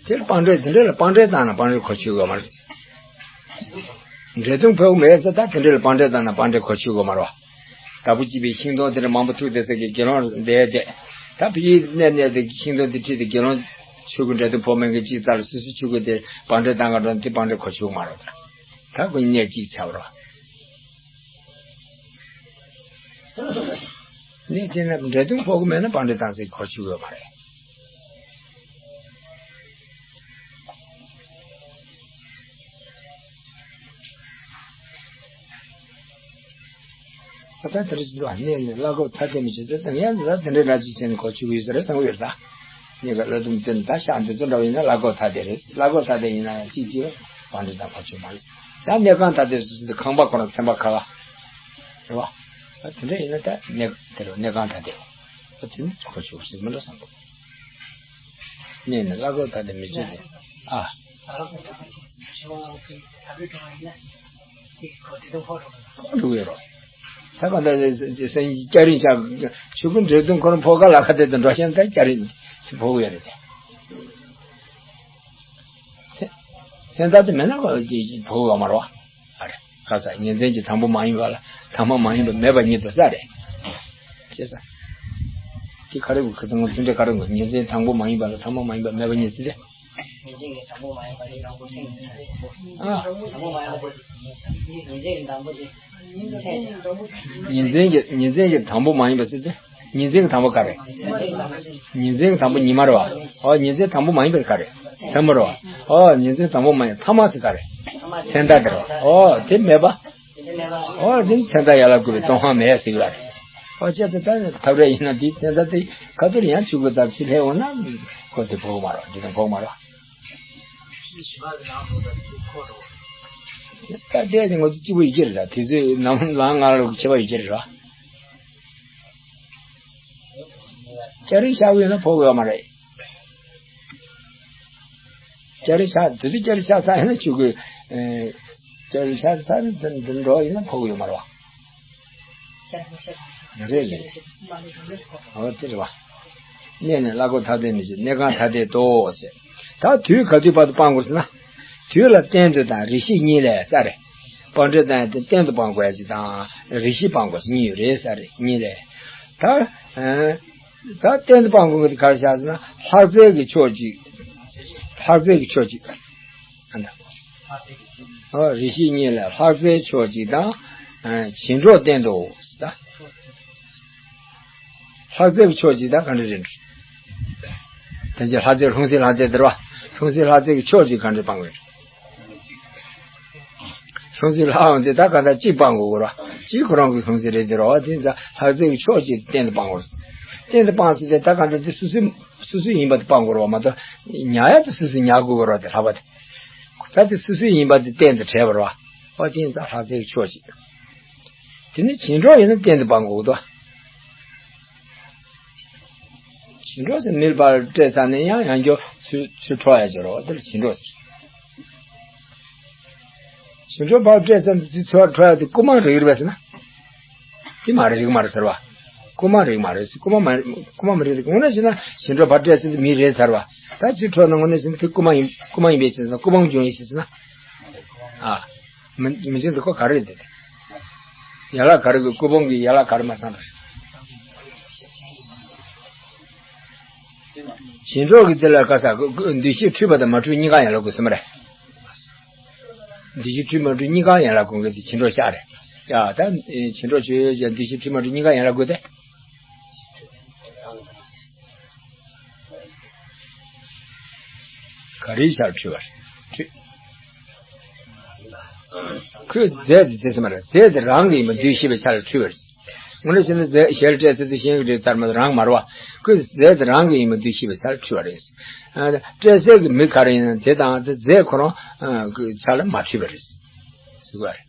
དེར་སྤང་འགྲོས་དེ་འདྲ་ལ་སྤང་འགྲོས་བཏང་ན་སྤང་འགྲོས་གོ་ཆོད་དགོས་མ་རེད། འདྲེ་དུང་ཕོག་མེད་ཚེ་ད་དེ་འདྲ་ལ་སྤང་འགྲོས་བཏང་ན་སྤང་འགྲོས་གོ་ཆོད་དགོས་མ་རེད་བ། ད་བུ་གཅིག་པའི་ཤིང་སྡོང་དེ་འདྲ་མང་པོ་ཐུག་དེ་ཟེར་གི་དགེ་སློང་བསྡད་དེ། ད་བུ་ཡིས་གནས་གནས་དེ་ཤིང་སྡོང་དེ་ཁྲིད་དེ་དགེ་སློང་ཆོས་སྐུ་འདྲེ་དུང་ཕོག་མེད་གི་གཅིག་རྩ་ལ་སུ་སུ་ཆོས་སྐུ་དེ་སྤང་འགྲོས་བཏང་ག་འགྲོ་དེ་སྤང་འགྲོས་གོ་ཆོད་མ་རེད་ད། ད་ཁོ་གཉིས་གཅིག་ཆགས་པ་རེད་བ། ནི་དེ་ན་འདྲེ་དུང་ཕོག་གི་མེད་ན་སྤང་འགྲོས་བཏང་ཟེར་གོ་ཆོད་ཡོད་མ་རེད། ད་ལྟ་དེ་རིང་གནས་ནས་བླ་གོ་ཐ་དད་མི་བྱེད་དེ་དང་ཡང་ད་དེ་འདྲའི་ར་ཅིག་བྱས་ནས་གོ་ཆོད་ཀྱི་ཡོད་ས་རེད་བསམ་གྱི་ཡོད་ད། ངས་ག་བླ་དུམ་བསྟན་ད་ཤག་འདི་ཚོ་འདྲ་བ་ཡིན་ན་བླ་གོ་ཐ་དད་རེད། བླ་གོ་ཐ་དད་ཡིན་ན་ཡང་གཅིག་གཅིག་སྤང་འགྲོས་བཏང་གོ་ཆོད་མ་རེད། ད་གནས་ཁང་ཐ་དད་སུ་སུ་དེ་ཁང་པ་ཁོ་རང་ཚན་པ་ཁ་བ། རེད་བ། ད་དེ་འདྲ་ཡིན་ན་ད་གནས་དེ་རུ་གནས་ཁང་ཐ་དད། ད་དེ་ནི་གོ་ཆོད་ཞིག་མི་འགྲོ་བསམ་གི། གནས་ནས་བླ་གོ་ཐ་དད་མི་བྱེད་དེ། ཨ། འགྲོ་གི་རོ། ད་ག་ད་སྐྱ་རེངས་ཆགས་ཆོས་སྐུ་འདྲེ་དུང་ཁོ་རང་ཕོག་ག་ལ་ཁ་དེ་དུ་འགྲོ་ཤེས་ད་སྐྱ་རེངས་ཕོག་གི་ཡོད་རེད་དེ། སེམས་ཐག་དེ་མེད་ན་ཁོ་ཕོག་གི་ཡོད་མ་རེད་བ། ཨ་རེ། ཁ་ས་ཉིན་མཚན་གྱི་དང་པོ་མ་ཡིན་པ་ལ་ཐ་མ་མ་ཡིན་པ་མེད་པ་ཉིད་དུ་ས་རེད། ཅེས་ས། དེ་ག་རེ་གི་ཁ་ཚང་ཚུན་ཏེ་ག་རེ་གི་ཉིན་མཚན་དང་པོ་མ་ཡིན་པ་ལ་ཐ་མ་མ་ཡིན་པ་མེད་པ་ཉིད་དུ་རེད། ཉིན་མཚན་གྱི་དང་པོ་མ་ཡིན་པ་དེ་ཉིན་མཚན་གྱི་དང་པོ་དེ་ཉིན་མཚན་གྱི་དང་པོ་མ་ཡིན་པ་ཟེར་ཏེ། ཉིན་མཚན་གྱི་དང་པོ་མ་ཡིན་པ་ཟེར་ཏེ། ཉིན་མཚན་གྱི་དང་པོ་ག་རེ། ཉིན་མཚན་གྱི་དང་པོ་ཉི་མ་རེད་བ། ཨོ་ཉིན་མཚན་དང་པོ་མ་ཡིན་པ་ག་རེ། མཚན་མོ་རེད་བ། ཨོ་ཉིན་མཚན་དང་པོ་མ་ཡིན་ཐ་མ་ཟེར་ག་རེ། མཚན་ཟླ་དེ་རེད་བ། ཨོ་དེ་མེད་པ། ཨོ་དེ་མཚན་ཟླ་ཡར་ལ་བསྐུར་བའི་སྟོང་པ་མེད་ཟེར་ག་རེ། ཨོ་ཅེ་ད་ཐབས་རེ་ཡིན་ན་དེ་མཚན་ཟླ་དེ་ག་དུས་ཡང་ཆུ་གི་ད་ཚུལ་ལྷད་འོང་ན་ཁོ་དེ་ཕོག་མ་རེད་དེ་དང་ཕོག་མ་རེད། ད་ལྟའི་ངོ་ཚ་གཅིག་པུ་ཡི་གེ་རེད་ད་དེ་ཚོའི་ནམ་ལངས་ང་ལ་ཁྱད་པར་ཡི་གེ་རེད་ར། སྐྱ་རེངས་ཤར་བ་ཡིན་ན་ཕོག་ཡོད་མ་རེད། སྐྱ་རེངས་ཤར་དེ་ཚོ་སྐྱ་རེངས་ཤར་ས་ཡིན་ན་ཆུ་གི་སྐྱ་རེངས་ཤར་ས་ནི་འདི་འདི་འགྲོ་ཡིན་ན་ཕོག་ཡོད་མ་རེད་བ། རེད་རེད། འོ་དེ་རེད་བ། གནས་ནས་བླ་གོ་ཐ་དད་མི་བྱེད་གནས་ཁང་ཐ་དད་དོ་ཟེར། ད་དུས་ག་དུས་བར་དུ་སྤང་དགོས་ཟེར་ན། དུས་ལ་གཏན་དུ་དང་རེ་ཞིག་གཉིས་ལས་ས་རེད། སྤང་འགྲོས་དང་གཏན་དུ་སྤང་དགོས་ཡ་ཅིག་དང་རེ་ཞིག་སྤང་དགོས་ས་གཉིས་ཡོད་རེད་ས་རེད་གཉིས་ལས། ད་ད་གཏན་དུ་སྤང་དགོས་ཀྱི་དེ་ག་རེ་བཞག་ཟེར་ན་ལྷག་རྩལ་གྱི་ཕྱོགས་གཅིག་ལྷག་རྩལ་གྱི་ཕྱོགས་གཅིག་ཨ་ད། ཨོ་རེ་ཞིག་གཉིས་ལས་ལྷག་རྩལ་ཕྱོགས་གཅིག་དང་། བྱིང་འགྲོ་གཏན་དུ་ད། ལྷག་རྩལ་གྱི་ཕྱོགས་གཅིག་དང་ག་འདྲ་རེད། དེ་ཚེ་ལྷག་རྩལ་ལྷུང་བཟེད་ལྷག་རྩལ་དེ་རེད་བ། ལྷུང་བཟེད་ལྷག་བཙལ་གྱི་ཕྱོགས་གཅིག་ག་འདྲ་སྤང་དགོས་རེད། ལྷུང་བཟེད་ལྷག་འོང་དེ་ད་ག་ད་གཅིག་སྤང་དགོས་རེད་བ། གཅིག་ཁོ་རང་གི་ལྷུང་བཟེད་རེད་དེ་རེད་བ། དེ་ཙང་ལྷག་བཙལ་གྱི་ཕྱོགས་གཅིག་གཏན་དུ་སྤང་དགོས་རེད། གཏན་དུ་སྤང་ཟེར་དེ་ད་ག་ད་དེ་སོ་སོའི་སོ་སོའི་ཡིན་པ་དེ་སྤང་དགོས་རེད་བ། མ་གཏོགས་ཉར་ཡ་དེ་སོ་སོས་ཉར་དགོས་རེད་བ། དེ་ལྷག་པ་དེ། ད་དེ་སོ་སོའི་ཡིན་པ་དེ་གཏན་དུ་བྲལ་བ་རེད་བ། འོ་དེ་ཡིན་ཙང་ལྷག་བཙལ་གྱི་ཕྱོགས་གཅིག་དེ་ནི་བྱིང་གྲོགས་ཡིན་ན་གཏན་དུ་སྤང་དགོས་འདུག་བྱིང་གྲོགས་ཟེར་མིར་ཕར་སྤྲད་ཚར་ནས་ཡང་ཡང་བསྐྱར་ཚུར་ཚུར་འཕྲོ་ཡ་ཅིག་རེད་བ། དེ་ལ་བྱིང་གྲོགས་ཟེར། བྱིང་གྲོགས་ཕར་སྤྲད་ཚར་ནས་ཚུར་ཚུར་འཕྲོ་ཡ་དེ་རྐུ་མ་རིགས་རེད་པས་ཟེར་ན། དེ་མ་རེད། རིགས་མ་རེད་ཟེར་བ། རྐུ་མ་རིགས་མ་རེད། རྐུ་མ་མ་རེད། རྐུ་མ་མ་རེད། དངོས་གནས་བྱས་ན་བྱིང་གྲོགས་ཕར་སྤྲད་ཚར་དུས་མི་རེད་ཟེར་བ། ད་ཚུར་འཕྲོ་ན་དངོས་གནས་བྱས་ན་དེ་རྐུ་མ་ཡིན། རྐུ་མ་ཡིན་པས་ཟེར་ན། རྐུ་འབུམ་བྱུང་ཡིན་ཟེར་ན། ཨ། མི་མི་བྱིང་ཟེར་ཁོ་ག་རེ་རེད་དེ། ཡན་ལག་ག་རེ་གི། རྐུ་འབུམ་གྱི་ཡན་ལག་ག་རེ་མ་ཚང་རེད། བྱིང་གྲོགས་ཀྱི་དེ་ལ་ག་ས་གི་གི་འདུ་ཤེས་འཁྲུལ་པ་དང་མ་འཁྲུལ་གཉིས་ཀ་ཡན་ལག་དགོས་ཟེར་མ་རེད། འདུ་ཤེས་འཁྲུལ་མ་འཁྲུལ་གཉིས་ཀ་ཡན་ལག་དགོས་མཁན་དེ་བྱིང་གྲོགས་ཤ་རེད། ཡ་ད་བྱིང་གྲོགས་ཆོས་ཅན། འདུ་ཤེས་འཁྲུལ་མ་འཁྲུལ་གཉིས་ཀ་ཡན་ལག་དགོས་ཏེ། ག་རེའི་ཆར་འཁྲུལ་བ་རེད། འཁྲུལ། ཁོའི་རྫས་དེ་དེ་ཟེར་མ་རེད། རྫས་དེ་རང་གི་ཡིན་པ་འདུ་ཤེས་པའི་ཆ་ལ་འཁྲུལ་བ་རེད། དངོས་གནས་བྱས་ན་རྫས་གཞན་ལ་སྤྲད་ཚར་དུས་གཞན་གྱི་རེད་ཚར་མ་གཏོགས་རང་མ་རེད་བ། ཁོའི་རྫས་དེ་རང་གི་ཡིན་པ་འདུ་ཤེས་པའི་ཆ་ལ་འཁྲུལ་བ་རེད། ཨ། སྤྲད་སའི་གི་མི་ག་རེ་ཡིན་ན་དེ་དང་དེ་རྫས་ཁོ་རང་གི་ཆ་ལ་མ་འཁྲུལ་བ་རེད། ཟེར་བ་རེད།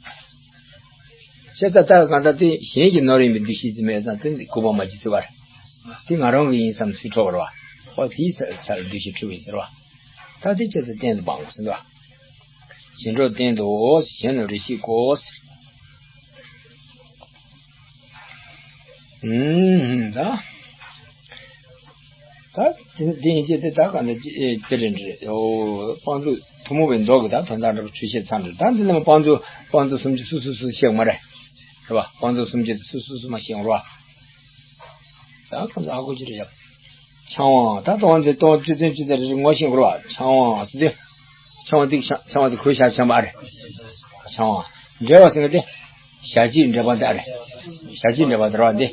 བྱས་ཙང་ད་གང་ལྟར་དེ་གཞན་གྱི་ནོར་ཡིན་པའི་འདུ་ཤེས་ཅིག་མེད་ཙང་དེ་རྐུ་འབུམ་མ་བྱེད་ཟེར་བ་རེད། དེ་ང་རང་གི་ཡིན་བསམ་ཚུར་འཕྲོ་བ་རེད་བ། ཨོ་དེའི་ཆ་ལ་འདུ་ཤེས་འཁྲུལ་བ་ཡིན་ཟེར་བ། ད་དེ་བྱས་ཙང་གཏན་དུ་སྤང་དགོས་ཟེར་བ། བྱིང་གྲོགས་གཏན་དུ་འོ་ཞེ་ན་རེ་ཞིག་གོ། ཨུམ། ད། ད་དེ་དེ་ཡིན་ཅེས་དེ་ད་ག་ནས་ཅི་ཨེ་དེ་རེད་འདྲ་རེད། ཨོ་སྤང་ཚོགས་ཐུན་མོང་བའི་མདོ་གི་ད་དོན་དག་འདྲ་པོ་ཆོས་བཤད་ཚར་འདྲ། ད་འདི་ནས་མ་སྤང་ཚོགས་སྤང་ཚོགས་སུམ་ཅུ་སོ་སོ་སོ་བཤད་མ་རེད། རེད་བ། སྤང་ཚོགས་སུམ་ཅུ་དེ་སོ་སོ་སོ་མ་བཤད་རེད་བ། ད་ཁོ་ཚོ་ཨ་ཁུ་ཅི་རེད་ཡ། འཆང་བ། ད་སྟོང་དེ་སྟོང་བཅུ་ཚན་བཅུ་ཚན་རེ་རེ་ངོ་ཤེས་དགོས་རེད་བ། འཆང་བ་ཟེར་དུས། འཆང་བ་དེ་འཆང་བ་དེ་གོས་ཞབས་འཆང་བ་རེད། འཆང་བ། འབྲེལ་བ་ཟེར་མཁན་དེ། ཞལ་གྱིས་འབྲེལ་བ་དེ་རེད། ཞལ་གྱིས་འབྲེལ་བ་དེ་རེད་བ་འདི།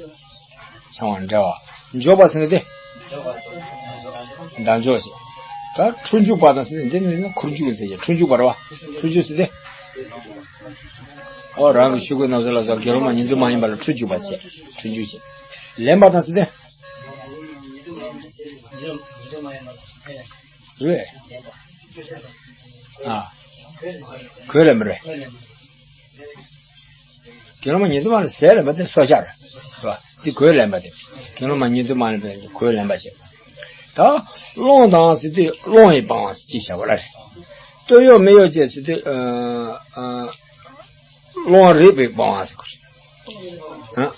འཆང་བ་འབྲེལ་བ། འཇོག་པ་ཟེར་མཁན་དེ། བདག་འཇོག་ཟེར། ད་འཁྲུ་འཇུག་པ་དང་ཟེར་དེ་འདི་ནི་འཁུར་འཇུག་ཟེར་གྱི། འཁྲུ་འཇུག་པ་རེད་བ། འཁྲུ་འཇུག་ཟེར་དེ། ཨོ་རང་གི་ཆོས་གོས་རྣམས་སུ་ལ་སོགས་དགེ་སློང་མ་ཉིད་དུ་མ་ཡིན་པ་ལ་འཁྲུ་འཇུག་པ་བྱེད། འཁྲུ་འཇུག་བྱེད། ལེན་པ་དང་ཟེར་དེ། རེད། ཨ། གོས་ལེན་པ་རེད། དགེ་སློང་མ་ཉིད་དུ་མ་ལེན་ཟས་ལེན་པ་དེ་སྲོག་ཆགས་རེད། རེད་བ། དེ་གོས་ལེན་པ་དེ། དགེ་སློང་མ་ཉིད་དུ་མ་ལེན་པའི་གོས་ལེན་པ་བྱེད། ད་སློང་དང་ཟེར་དུས་སློང་བའི་སྤང་བ་ཟེར་ཅིག་བྱ་བ་རེད། སྟོད་གཡོགས་སྨད་གཡོགས་བཅས་ཟེར་དུས་ཨ་ཨ། སློང་རིགས་པའི་སྤང་བ་ཟེར་དགོས་རེད། ཨ།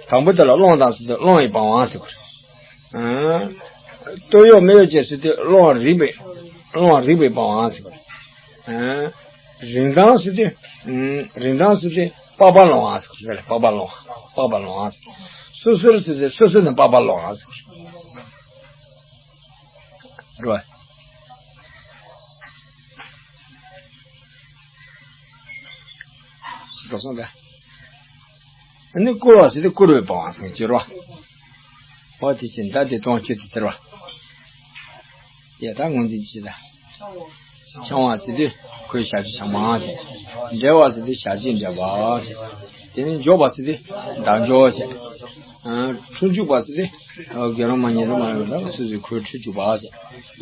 དང་པོ་དེ་ལ་སློང་དང་ཟེར་དུས་སློང་བའི་སྤང་བ་ཟེར་དགོས་རེད། ཨ། སྟོད་གཡོགས་སྨད་གཡོགས་བཅས་ཟེར་དུས་སློང་རིགས་པའི་སློང་རིགས་པའི་སྤང་བ་ཟེར་དགོས་རེད། ཨ། རིན་ཐང་ཟེར་དུས། རིན་ཐང་ཟེར་དུས་པགས་པ་སློང་བ་ཟེར་དགོས་རེད། པགས་པ་སློང་བ། པགས་པ་སློང་བ་ཟེར། སོ་སོར་ཟེར་དུས་སོ་སོ་ནས་པགས་པ་སློང་བ་ཟེར་དགོས་རེད། རོ། འགྲོ་སོང་ད། ཨ་ནི་བསྐུར་བ་ཟེར་དུས་བསྐུར་བའི་སྤང་བ་ཟེར་གྱི་རོ། འོ་དེ་ཕྱིར་ད་དེ་སྟོང་ཆོས་དེ་ཟེར་བ། ཡ་ད་ངོས་འཛིན་ཅི་ད། འཆང་བ་ཟེར་དུས་གོས་ཞབས་ཀྱུ་འཆང་མ་བྱས། འབྲེལ་བ་ཟེར་དུས་ཞལ་གྱིས་འབྲེལ་བ་བྱས། དེ་ནས་འཇོག་པ་ཟེར་དུས་བདག་འཇོག་བྱས། ཨ། འཁྲུ་འཇུག་པ་ཟེར་དུས། ཨ། དགེ་སློང་མ་ཉིད་དུ་མ་ལེན་པ་སོ་སོའི་གོས་འཁྲུ་འཇུག་པ་བྱས།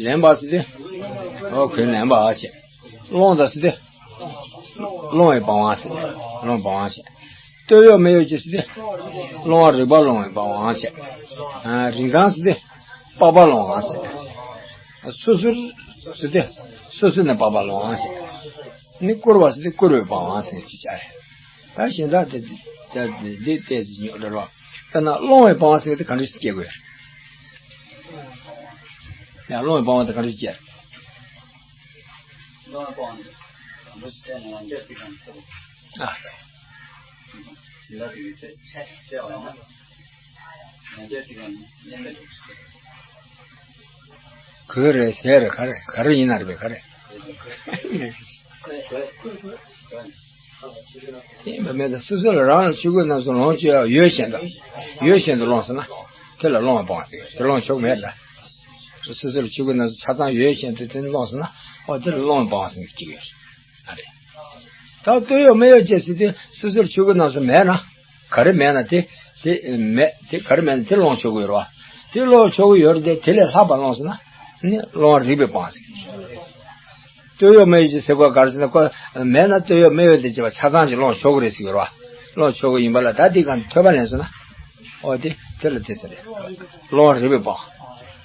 ལེན་པ་ཟེར་དུས། ཨོ་གོས་ལེན་པ་བྱས། སློང་དང་ཟེར་དུས། སློང་བའི་སྤང་བ་ཟེར། སློང་སྤང་བ་བྱས། སྟོད་གཡོགས་སྨད་གཡོགས་ཀྱི་ཟེར་དུས། སློང་བ་རིགས་པ་སློང་བའི་སྤང་བ་བྱས། ཨ། རིན་ཐང་ཟེར་དུས། པགས་པ་སློང་བ་ཟེར། སོ་སོར་ཟེར་དུས། སོ་སོ་ནས་པགས་པ་སློང་བ་ཟེར། ནི་བསྐུར་བ་ཟེར་དུས་བསྐུར་བའི་སྤང་བ་ཟེར་ཅིག་བྱ་རེད། ད་གཞན་དག་དེ་དེ་དེ་དེ་ལྟས་ཟིན་ཉོག་འདྲ་རོ། ད་ན་སློང་བའི་སྤང་བ་ཟེར་དེ་ག་འདྲ་ཞིག་སྐྱེ་དགོས། ཡང་སློང་བའི་སྤང་བ་དེ་ག་འདྲ་ཞིག་སྐྱེ། སློང་བའི་སྤང་བ་དེ་ག་འདྲ་ཞིག་སྐྱེ་ན་ཡང་བསྐྱར་དེ་ག་འདྲ་ཞིག་སྐྱེ། ཨ། ཟིན་ལ་དེ་གི་ཚེ་ཆད་སྤྲད་པ་ཡིན་ན། ཡང་བསྐྱར་དེ་ག་འདྲ་ཞིག་སྐྱེ། གོས་རེད་ཟས་རེད་ག་རེ་ག་རེ་ཡིན་ན་རེད་པས་ག་རེ། ཡིན་པ་མེད་ད་སོ་སོ་ལ་རང་ལ་ཆོས་གོས་རྣམས་སུ་ལོངས་སྤྱོད་ཡག་ཡོད་བཞིན་དུ། ཡོད་བཞིན་དུ་སློང་ཟེར་ན། དེ་ལ་སློང་བའི་སྤང་བ་ཟེར། དེ་སློང་ཆོག་མེད་ད། སོ་སོར་ཆོས་སྐུ་རྣམ་གསུམ་ཆ་ཚང་ཡོད་བཞིན་དུ་དེ་ནི་བླངས་སོང་ན། འོ་དེ་ལ་སློང་བའི་སྤང་བ་ཟེར་གྱི་ཡོད་རེད། ཨ་རེད། ད་སྟོད་གཡོགས་སྨད་གཡོགས་བཅས་ཟེར་དུས་སོ་སོར་ཆོས་སྐུ་རྣམ་གསུམ་མེད་ན། ག་རེ་མེད་ན་དེ། དེ་མེད་དེ་ག་རེ་མེད་ན་དེ་སློང་ཆོག་གི་ཡོད་རེད་བ། དེ་སློང་ཆོག་གི་ཡོད་རེད་དེ། དེ་ལས་ལྷག་པ་བླངས་སོང་ན། ནི་སློང་བ་རིགས་པའི་སྤང་བ་ཟེར་གྱི་རེད། སྟོད་གཡོགས་སྨད་གཡོགས་ཟེར་དགོས་ག་རེ་ཟེར་ན། ཁོ་མེད་ན་སྟོད་གཡོགས་སྨད་གཡོགས་དེ་བྱས་པ་ཆ་ཚང་ཞིག་སློང་ཆོག་གི་རེད་ཟེར་གྱི་ཡོད་རེད་བ། སློང་ཆོག་གི་ཡིན་པ་ལ་ད་དེ་གང་ཐོས་པ་ལེན་སོང་ན། ཨོ་དེ་དེ་ལ་དེ་ཟེར་རེད། སློང་རིགས་པའི་སྤང་།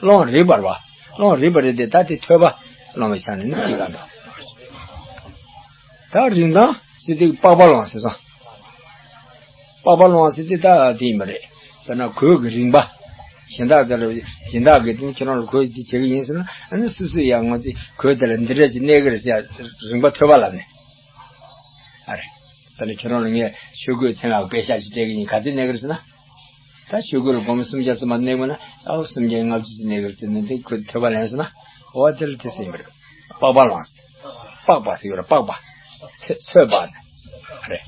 སློང་རིགས་པ་རེད་བ། སློང་རིགས་པ་རེད་དེ། ད་དེ་ཐོས་པ་སློང་བའི་ཆ་ནས་ནི་གཅིག་ག་འདུག་ད་རིན་ཐང་ཟེར་དུས་པགས་པ་སློང་ཟེར་སོང་། པགས་པ་སློང་ཟེར་དུས་ད་དེ་ཡིན་པ་རེད། དཔེར་ན་གོས་ཀྱི་རིན་པ། གཞན་དག་ཚོ་ལ་སྦྱིན་བདག་གིས་དེ་ཁྱེད་རང་ལ་གོས་འདི་བྱེད་ཀྱི་ཡིན་ཟེར་ན། ཨ་ནི་སོ་སོས་ཡང་ང་ཚོས་གོས་དེ་ལ་འདི་འདྲ་ཞིག་གནས་ཀྱི་རེད་ཟེར་ཡ་རིན་པ་ཐོས་པ་ལབ་ནས། ཨ་རེད། དཔེར་ན་ཁྱེད་རང་ལ་ངས་ཆོས་གོས་མཚན་ལ་པད་ཤག་ཅིག་སྤྲད་ཀྱི་ཡིན། ག་ཚོད་གནས་ཀྱི་རེད་ཟེར་ན། ད་ཆོས་གོས་ལ་སྒོར་མོ་སུམ་བརྒྱ་ཙམ་མ་གནས་དགོས་ན། ཨའོ་སུམ་བརྒྱ་ལྔ་བཅུ་ཙམ་གནས་ཀྱི་རེད་ཟེར་ནས་དེ་ཁོས་ཐོས་པ་ལེན་སོང་ན། འོ་དེ་ལ་དེ་ཟེར་ཡིན་པ་རེད། པགས་པ་སློང་ཟེར། པགས་པ་ཟེར་ཡོད་རེད། པགས་པ། ཚོད་པ་ནི་རེད།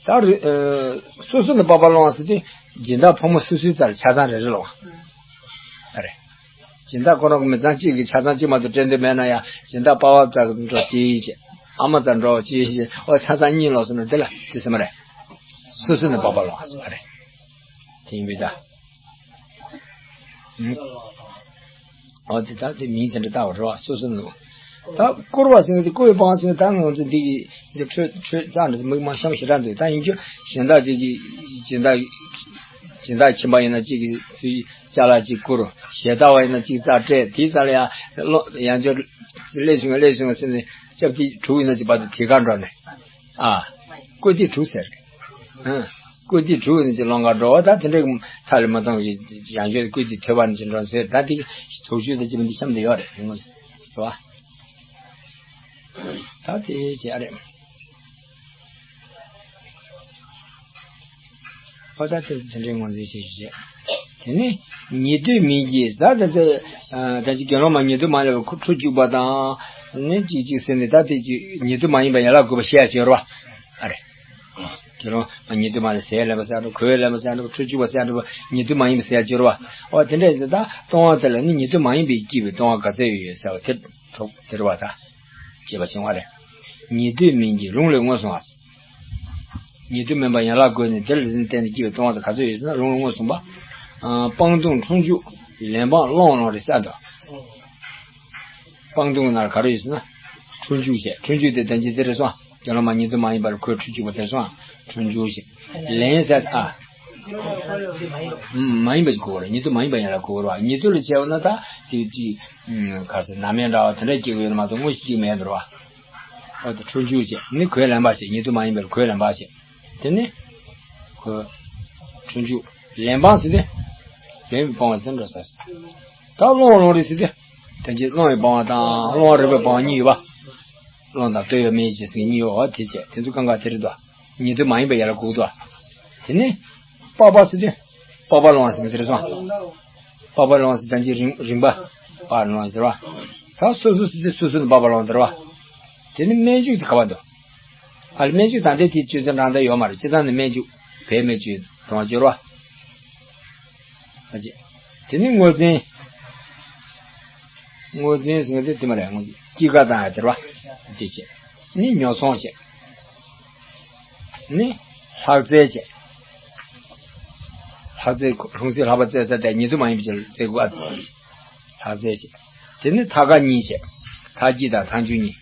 ད་རེད། སོ་སོ་ནས་པགས་པ་སློང་ཟེར་དུས་སྦྱིན་བདག་ཕོ་མོ་སོ་སོའི་རྩ་ལ་ཆ་ཚང་རེ་རེ་སློང་། ཨ་རེད། སྦྱིན་བདག་ཁོ་རང་གི་མི་ཚང་གཅིག་གིས་ཆ་ཚང་གཅིག་མ་གཏོགས་སྤྲད་འདོད་མེད་ན་ཡང་། སྦྱིན་བདག་པགས་པ་རྩ་གི་འགྲོ་གཅིག་བྱེད། ཨ་མ་རྩ་འགྲོ་གཅིག་བྱེད། འོ་ཆ་ཚང་གཉིས་ལོག་སོང་ན་དེ་ལ་དེ་ཟེར་མ་རེད། སོ་སོ་ནས་པགས་པ་སློང་ཟེར་བ་རེད། དེ་ཡིན་པས་ད། འོ་དེ་ད་དེ་མིང་དེ་འདྲ་བཏགས་པ་རེད་བ། སོ་སོ་ནས། ད་བསྐུར་བ་ཟེར་ན་དེ་བསྐུར་བའི་སྤང་ཟེར་ན། ད་ང་ཚོ་འདི་གི་འདི་འཕྲོས་འཕྲོས་ཙག་འདྲ་མིག་མ་ཤམ་ཞེ་དྲག་འདུག་ད་ཡིན་རྒྱུ་གཞན་དག་ཅིག་གིས་སྦྱིན་བདག་སྦྱིན་བདག་ཁྱིམ་པ་ཡིན་ན་གཅིག་གིས་ཚུར་ཅ་ལག་ཅིག་བསྐུར། ཞལ་ཏ་བ་ཡིན་ན་གཅིག་རྩ་སྤྲད། དེའི་རྩ་ལ་ཡང་ལོ་ཡང་བསྐྱར་སླེབས་སོང་ངས་སླེབས་སོང་ངས་ཟེར་ནས་སྐྱབས་ཏི་དྲུག་ཡིན་ན་ཅིག་བར་དུ་དེ་གར་འགྲོ་ནས། ཨ། བསྐུར་ཏི་དྲུག་ཟེར། ཨ། བསྐུར་ཏི་དྲུག་ཡིན་ན་ཅིག་ལོང་ག་འགྲོ་བ། ད་དེ་འདྲའི་མཐའ་ལ་མ་བཏང་གི་ཡང་བསྐྱར་བསྐུར་ཏི་ཐོས་པ་ནི་ཅིག་འགྲོ་ཟེར། ད་དེ་དོགས་གཅོད་དང་ཅི་མི་འདི་གཤམ་དུ་ཡོད་རེད། རེད་བ། ད་དེ་བྱས་རེད། ཨོ་ད་དེ་དེ་འདྲའི་ངོས་འཛིན་བྱེད་ཞུ་བྱེད། དེ་ནས་ཉེ་དུས་མིན་གྱི་ཟ། ད་ད་ད་ཅིག་དགེ་སློང་མ་ཉེ་དུ་མ་ལ་ཁོ་ཁྲོ་བཅུག་པ་དང་། ནི་ཅིག་ཅིག་ཟེར་ནས་ད་དེ་ཅིག་ཉེ་དུ་མ་ཡིན་པ་ཡན་ལག་དགུ་པ་བཤད་ཡ་ཅིག་ཡོད་རེད་བ། ཨ་རེད། དགེ་སློང་མ་ཉེ་དུ་མ་ལ་ཟས་ལེན་པ་ཟེར་ཡ་འདྲ། གོས་ལེན་པ་ཟེར་ཡ་འདྲ། ཁྲོ་བཅུག་པ་ཟེར་ཡ་འདྲ། ཉེ་དུ་མ་ཡིན་པ་ཟེར་ཡ་ཅིག་ཡོད་རེད་བ། ཨོ་དེ་འདྲ་ཡིན་ཙང་ད་ལྟུང་བ་དེ་ལ་ནི་ཉེ་དུ་མ་ཡིན་པས་སྐྱེས་པའི་ལྟུང་བ་ག་ཚད་ཡོད་ཡོད་ཟེར་བ་དེ། ཐོག་དེ་རེད་བ། ད་སྐྱེས་པ་བྱུང་བ་རེད། ཉེ་དུས་མིན་གྱི་ལུང་ལས་ངོ་བཟུང་བ། ཉེ་དུ་མིན་པ་ཡན་ལག་དགུ་ནི་དེ་ལ་བརྟེན་ནས་སྐྱེས་པའི་ལྟུང་བ་དེ་ག་ཚོད་ཡོད་ཟེར་ན། ལུང་ལས་ངོ་བཟུང་བ། ཨ། སྤང་ལྟུང་ཁྲོ་འཇུག་ལན་སྤངས་སློང་སློང་རེད་ཟེར་དོ། སྤང་ལྟུང་ནང་ལ་ག་རེ་ཡོད་ཟེར་ན། ཁྲོ་འཇུག་བྱས། ཁྲོ་འཇུག་དེ་དོན་གྱིས་དེ་རེད་སོང་། དགེ་སློང་མ་ཉེ་དུ་མ་ཡིན་པ་ལ་ཁོས་ཁྲོ་བཅུག་པ་དེ་སོང་། ཁྲོ་འཇུག་བྱས། ལན་ཟེར། ཨ། མ་ཡིན་པ་ཞིག་གོ་བ་རེད། ཉེ་དུ་མ་ཡིན་པ་ཡན་ལག་གོ་བ་རེད་བ། ཉེ་དུ་ལ་བྱས་པ་ན་ད་དེ་ཅི། ག་ཟེར། ནམ་ཡང་འདྲ་བ་དེ་འདྲ་སྐྱེ་གི་ཡོད་མ་གཏོགས་དངོས་གཞི་གཅིག་མེད་འདུག་བ། ཨོ་དེ་ཁྲོ་འཇུག་བྱས། ནི་གོས་ལེན་པ་བྱས། ཉེ་དུ་མ་ཡིན་པ་ལ་གོས་ལེན་པ་བྱས། དེ་ནི་ཁོ་ཁྲོ་འཇུག་ལན་སྤངས་ཟེར་ཏེ། ལན་སྤངས་པ་དེ་འགྲོ་ས་ཟེར། ད་སློང་སློང་རེད་ཟེར་ཏེ། དོན་གྱིས་སློང་བའི་སྤང་བ་དང་སློང་བ་རིགས་པའི་སྤང་བ་གཉིས་ཡོད་པ། སློང་དང་སྟོད་གཡོགས་སྨད་གཡོགས་ཟེར་གཉིས་ཡོད་པ། དེ་བྱས། དེ་ཚོ་གང་ག་དེ་རེད་དོ། ཉེ་དུ་མ་ཡིན་པའི་ཡན་ལག་དགུ་འདུག་བ། དེ་ནི་པགས་པ་ཟེར་ཏེ། པགས་པ་སློང་བ་ཟེར་གྱི་དེ་རེད་སོང་། པགས་པ་སློང་བ་ཟེར་དོན་གྱིས་རིང་རིང་པ། པགས་སློང་བ་ཟེར་བ། ད་སོ་སོ་ཟེར་ཏེ་སོ་སོ་ནས་པགས་པ་སློང་བ་ཟེར་བ། དེ་ནི་སྨན་བཅོས་དེ་ག་བ་འདུག་ཨ་ལ་སྨན་བཅོས་ད་ལྟའི་དེ་བཅོས་ཚན་རང་ད་ཡོད་མ་རེད། སྤྱིར་བཏང་ནས་སྨན་བཅོས། བོད་སྨན་བཅོས་དང་སྦྱོར་བ། ཨ་ཅེ། དེ་ནི་དངོས་འཛིན། དངོས་འཛིན་ཟེར་ན་དེ་དེ་མ་རེད། དངོས་འཛིན་དཀྱིལ་ཁ་དང་ཡ་དེར་བ། དེ་བྱས། ནི་ཉོ་ཚོང་བྱས། ནི་ལྷག་རྩེ་བྱས། ལྷག་རྩེ་ལྷུང་བཟེད་ལྷག་པ་རྩེ་ས་དེ་ཉེ་དུ་མ་ཡིན་པ་ཅིག་རྩེ་དགོས་ཨ། ལྷག་རྩེ་བྱས། དེ་ནི་ཐག་ཁ་གཉིས་བྱས། ཐག་གཅིག་དང་ཐག་འཇུག་གཉིས།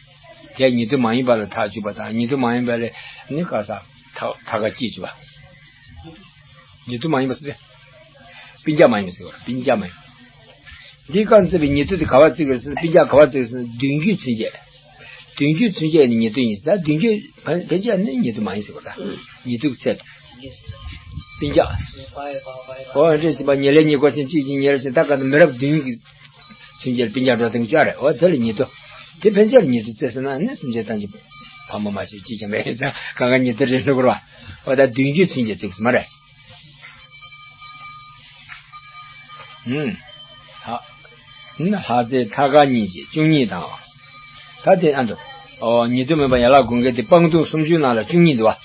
དེ་ཉེ་དུ་མ་ཡིན་པ་ལ་ཐག་གཅོད་པ་དང་། ཉེ་དུ་མ་ཡིན་པ་ལ་ནི་ག་ས་ཐག་ཐག་ཁ་གཅིག་གཅོད་པ། ཉེ་དུ་མ་ཡིན་པ་ཟེར་ཏེ། སྤུན་ཀྱག་མ་ཡིན་པ་ཟེར་བ། སྤུན་ཀྱག་མ་ཡིན། འདི་ག་བརྩི་བའི་ཉེ་དུ་དེ་ག་བ་བརྩི་དགོས་ཟེར་ན། སྤུན་ཀྱག་ག་བ་བརྩི་དགོས་ཟེར་ན། བདུན་རྒྱུད་ཚུན་ཆད། བདུན་རྒྱུད་ཚུན་ཆད་ནི་ཉེ་དུ་ཡིན་ཟེར། ད་བདུན་རྒྱུད་ཕལ་ཕལ་ཆེར་ནི་ཉེ་དུ་མ་ཡིན་ཟེར་བ། ད་ཉེ་དུ་གི་ཚད་དུ། སྤུན་ཀྱག། ཨོ་འདྲེ་ཞིག་པ་ཉེ་ལས་ཉེ་གོ་ཞིང་གཅིག་གིས་ཉེ་རེ་ཞིང་། ད་ག་ནི་མི་རབས་བདུན་གྱི་ཚུན་ཆད་སྤུན་ཀྱག་འགྲོ་དང་གཅིག་རེད། ཨོ་དེ་ལ་ཉེ་དུ། དེ་ཕལ་ཆེར་ཉེ་དུ་བརྩི་ཟེར་ན་ནི་སེམས་ཅན་ཐམས་ཅད་ཕ་མ་མ་ཤེས་གཅིག་ཀྱང་མེད་ཙང་གང་ག་ཉེ་དུ་རེད་ལུགས་ར། ཨོ་ད་བདུན་རྒྱུད་ཚུན་ཆད་བརྩི་དགོས་མ་རེད། ཨུམ། ཧ། ནི་ལྷག་རྩེ་ཐག་ཁ་གཉིས་བྱས་བཅུ་གཉིས་དང་། ད་དེ་ཨ་འདུག་ཨོ་ཉེ་དུ་མིན་པ་ཡན་ལག་དགུ་འགལ་དེ་སྤང་ལྟུང་སུམ་ཅུའི་ནང་ལ་བཅུ་གཉིས་འདུག་བ།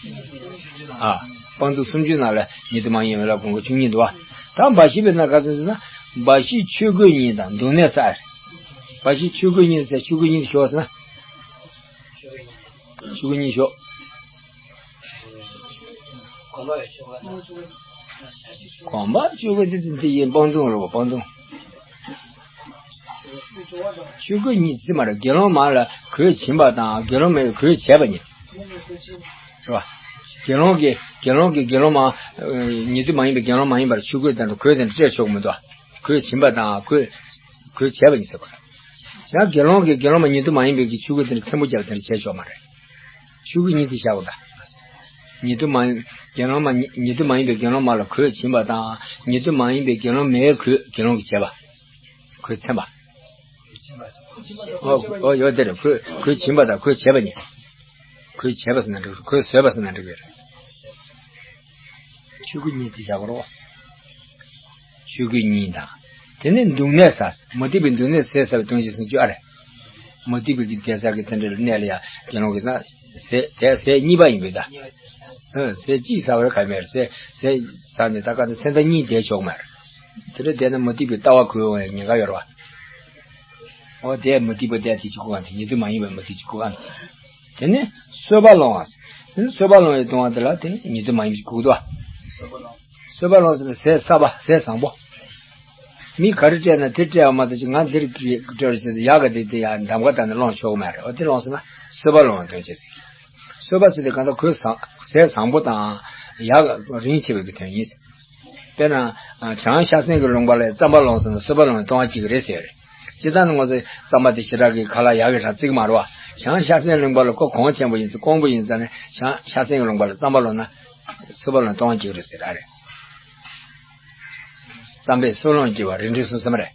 ཨ། སྤང་ལྟུང་སུམ་ཅུའི་ནང་ལ་ཉེ་དུ་མ་ཡིན་ཡན་ལག་དགུ་འགལ་བཅུ་གཉིས་འདུག་བ། ད་འབའ་ཞིག་པའི་ནང་ག་ཚོད་ཟེར་ན། འབའ་ཞིག་ཆོས་གོས་གཉིས་དང་འདུག་གནས་ས། འབའ་ཞིག་ཆོས་གོས་གཉིས་ཟེར། ཆོས་གོས་གཉིས་ཞོག་ཟེར་ན། ཆོས་གོས་གཉིས་ཞོག། གོམ་པ་ཆོས་གོས་དེ་ཚོ་འདི་ཡིན། སྤང་ལྗོངས་རེད་པ། སྤང་ལྗོངས། ཆོས་གོས་གཉིས་ཟེར་མ་རེད། དགེ་སློང་མ་ལ་གོས་བྱིན་པ་དང་དགེ་སློང་མས་གོས་བྱས་པ་གཉིས། རེད་པ། དགེ་སློང་གིས་དགེ་སློང་གིས་དགེ་སློང་མ། ཉེ་དུ་མ་ཡིན་པའི་དགེ་སློང་མ་ཡིན་པར་ཆོས་གོས་དང་གོས་དེ་འདྲ་སྤྲད་ཆོག་མི་འདུག། གོས་བྱིན་པ་དང་གོས། གོས་བྱས་པ་ཡིན་ཟེར་བ། ཡང་དགེ་སློང་གིས་དགེ་སློང་མ་ཉེ་དུ་མ་ཡིན་པའི་གི་ཆོས་གོས་དེ་འདྲ་ཚེམ་པོ་བརྒྱབ་དེ་འདྲ་བྱས་ཆོག་མ་རེད། ཆོས་གོས་གཉིས་དེ་བཞག་པ་དང་། ཉེ་དུ་མ་ཡིན། དགེ་སློང་མ་ཉེ་ཉེ་དུ་མ་ཡིན་པའི་དགེ་སློང་མ་ལ་གོས་བྱིན་པ་དང་། ཉེ་དུ་མ་ཡིན་པའི་དགེ་སློང་མའི་གོས་དགེ་སློང་གིས་བྱས་པ། གོས་ཚེམ་པ། ཨོ་ཨོ་ཡོད་དེ་རེད། གོས་གོས་བྱིན་པ་དང་གོས་བྱས་པ་གཉིས། གོས་བྱས་པ་ཟེར་ན་འགྲིག་རེད། གོས་བཟོས་པ་ཟེར་ན་འགྲིག་གི་རེད། ཆོས་གོས་གཉིས་དེ་བཞག་རོགས། ཆོས་གོས་གཉིས་དང་། དེ་ནས་འདུག་གནས་ས། མུ་སྟེགས་པའི་འདུག་གནས་ཟས་ཟ་བའི་ལྟུང་བྱེད་ཟེར་རྒྱུ་ཨ་རེད། མུ་སྟེགས་པའི་གི་བསྡད་ས་གི་དེ་འདྲའི་གནས་ལ་ཡ་དགེ་སློང་གིས་ན། ཟས་དེ་ཟས་གཉིས་པ་ཡིན་པས་ད། ཨ་ཟས་གཅིག་ཟ་བར་ག་མེད་རེད། ཟས་ཟས་ཟ་ནས་ད་ག་ནས་མཚན་ཟླ་གཉིས་བསྡད་ཆོག་མ་རེད། དེ་འདྲ་བསྡད་ན་མུ་སྟེགས་པའི་ལྟ་བ་གོས་འོང་ཡ་ཉེན་ཁ་ཡོད་རེད་པ། འོ་དེ་མུ་སྟེགས་པ་དེ་དེ་གཅིག་གོ་ག་དེ་ཉེ་དུ་མ་ཡིན་པའི་མུ་སྟེགས་གཅིག་གོ་ག་དེ། དེ་ནས་གསོལ་བ་སློང་བ། དེ་ནས་གསོལ་བ་སློང་བའི་ལྟུང་བ་དེ་ལ་དེ་ཉེ་དུ་མ་ཡིན་པའི་གོ་གི་འདུག་པ། གསོལ་བ་སློང་ཟེར་ན་ཟས་ཟ་བ། ཟས་བཟང་པོ། མི་ག་རེ་སྤྲད་ན་དེ་སྤྲད་པ་མ་གཏོགས་ཅིག་ང་འདིར་སྤྲད་རོགས་བྱས་ཟེར་ཡག་ག་དེ་དེ་ཡ་འདམ་ག་བཏང་ནས་སློང་ཆོག་གི་མ་རེད། འོ་དེ་སློང་ཟེར་ན་གསོལ་བ་སློང་བའི་ལྟུང་བྱེད་ཟེར། གསོལ་བ་ཟེར་དེ་གང་ལྟར་གོས་བཟང་ཟས་བཟང་པོ་དང་ཡག་རིན་ཆེ་བའི་གི་དོན་ཡིན། དཔེར་ན། བྱང་ཤ་ཟན་གྱི་ལུང་པ་ལ་རྩམ་པ་སློང་ཟེར་ན་གསོལ་བ་སློང་བའི་ལྟུང་བ་གཅིག་རེད་ཟེར། སྤྱིར་བཏང་ནི་ང་ཚོས་རྩམ་པ་དེ་ཞེ་དྲག་གི་ཁ་ལག་ཡག་གི་རང་བརྩི་གི་མ་རེད་པ། བྱང་ཤ་ཟན་ལུང་པ་ལ་ཁོ་གོང་ཆེན་པོ་ཡིན་ཙང་དཀོན་པོ་ཡིན་ཙང་ནས་བྱང་ཤ་ཟན་གྱི་ལུང་པ་ལ་རྩམ་པ་སློང་ན། གསོལ་བ་སློང་བའི་ལྟུང་བ་གཅིག་རེད་ཟེར་ར་རེད། རྩམ་པས་གསོལ་བློང་བགྱིས་པ་རིགས་འགྲེ་སོང་ཟེར་མ་རེད།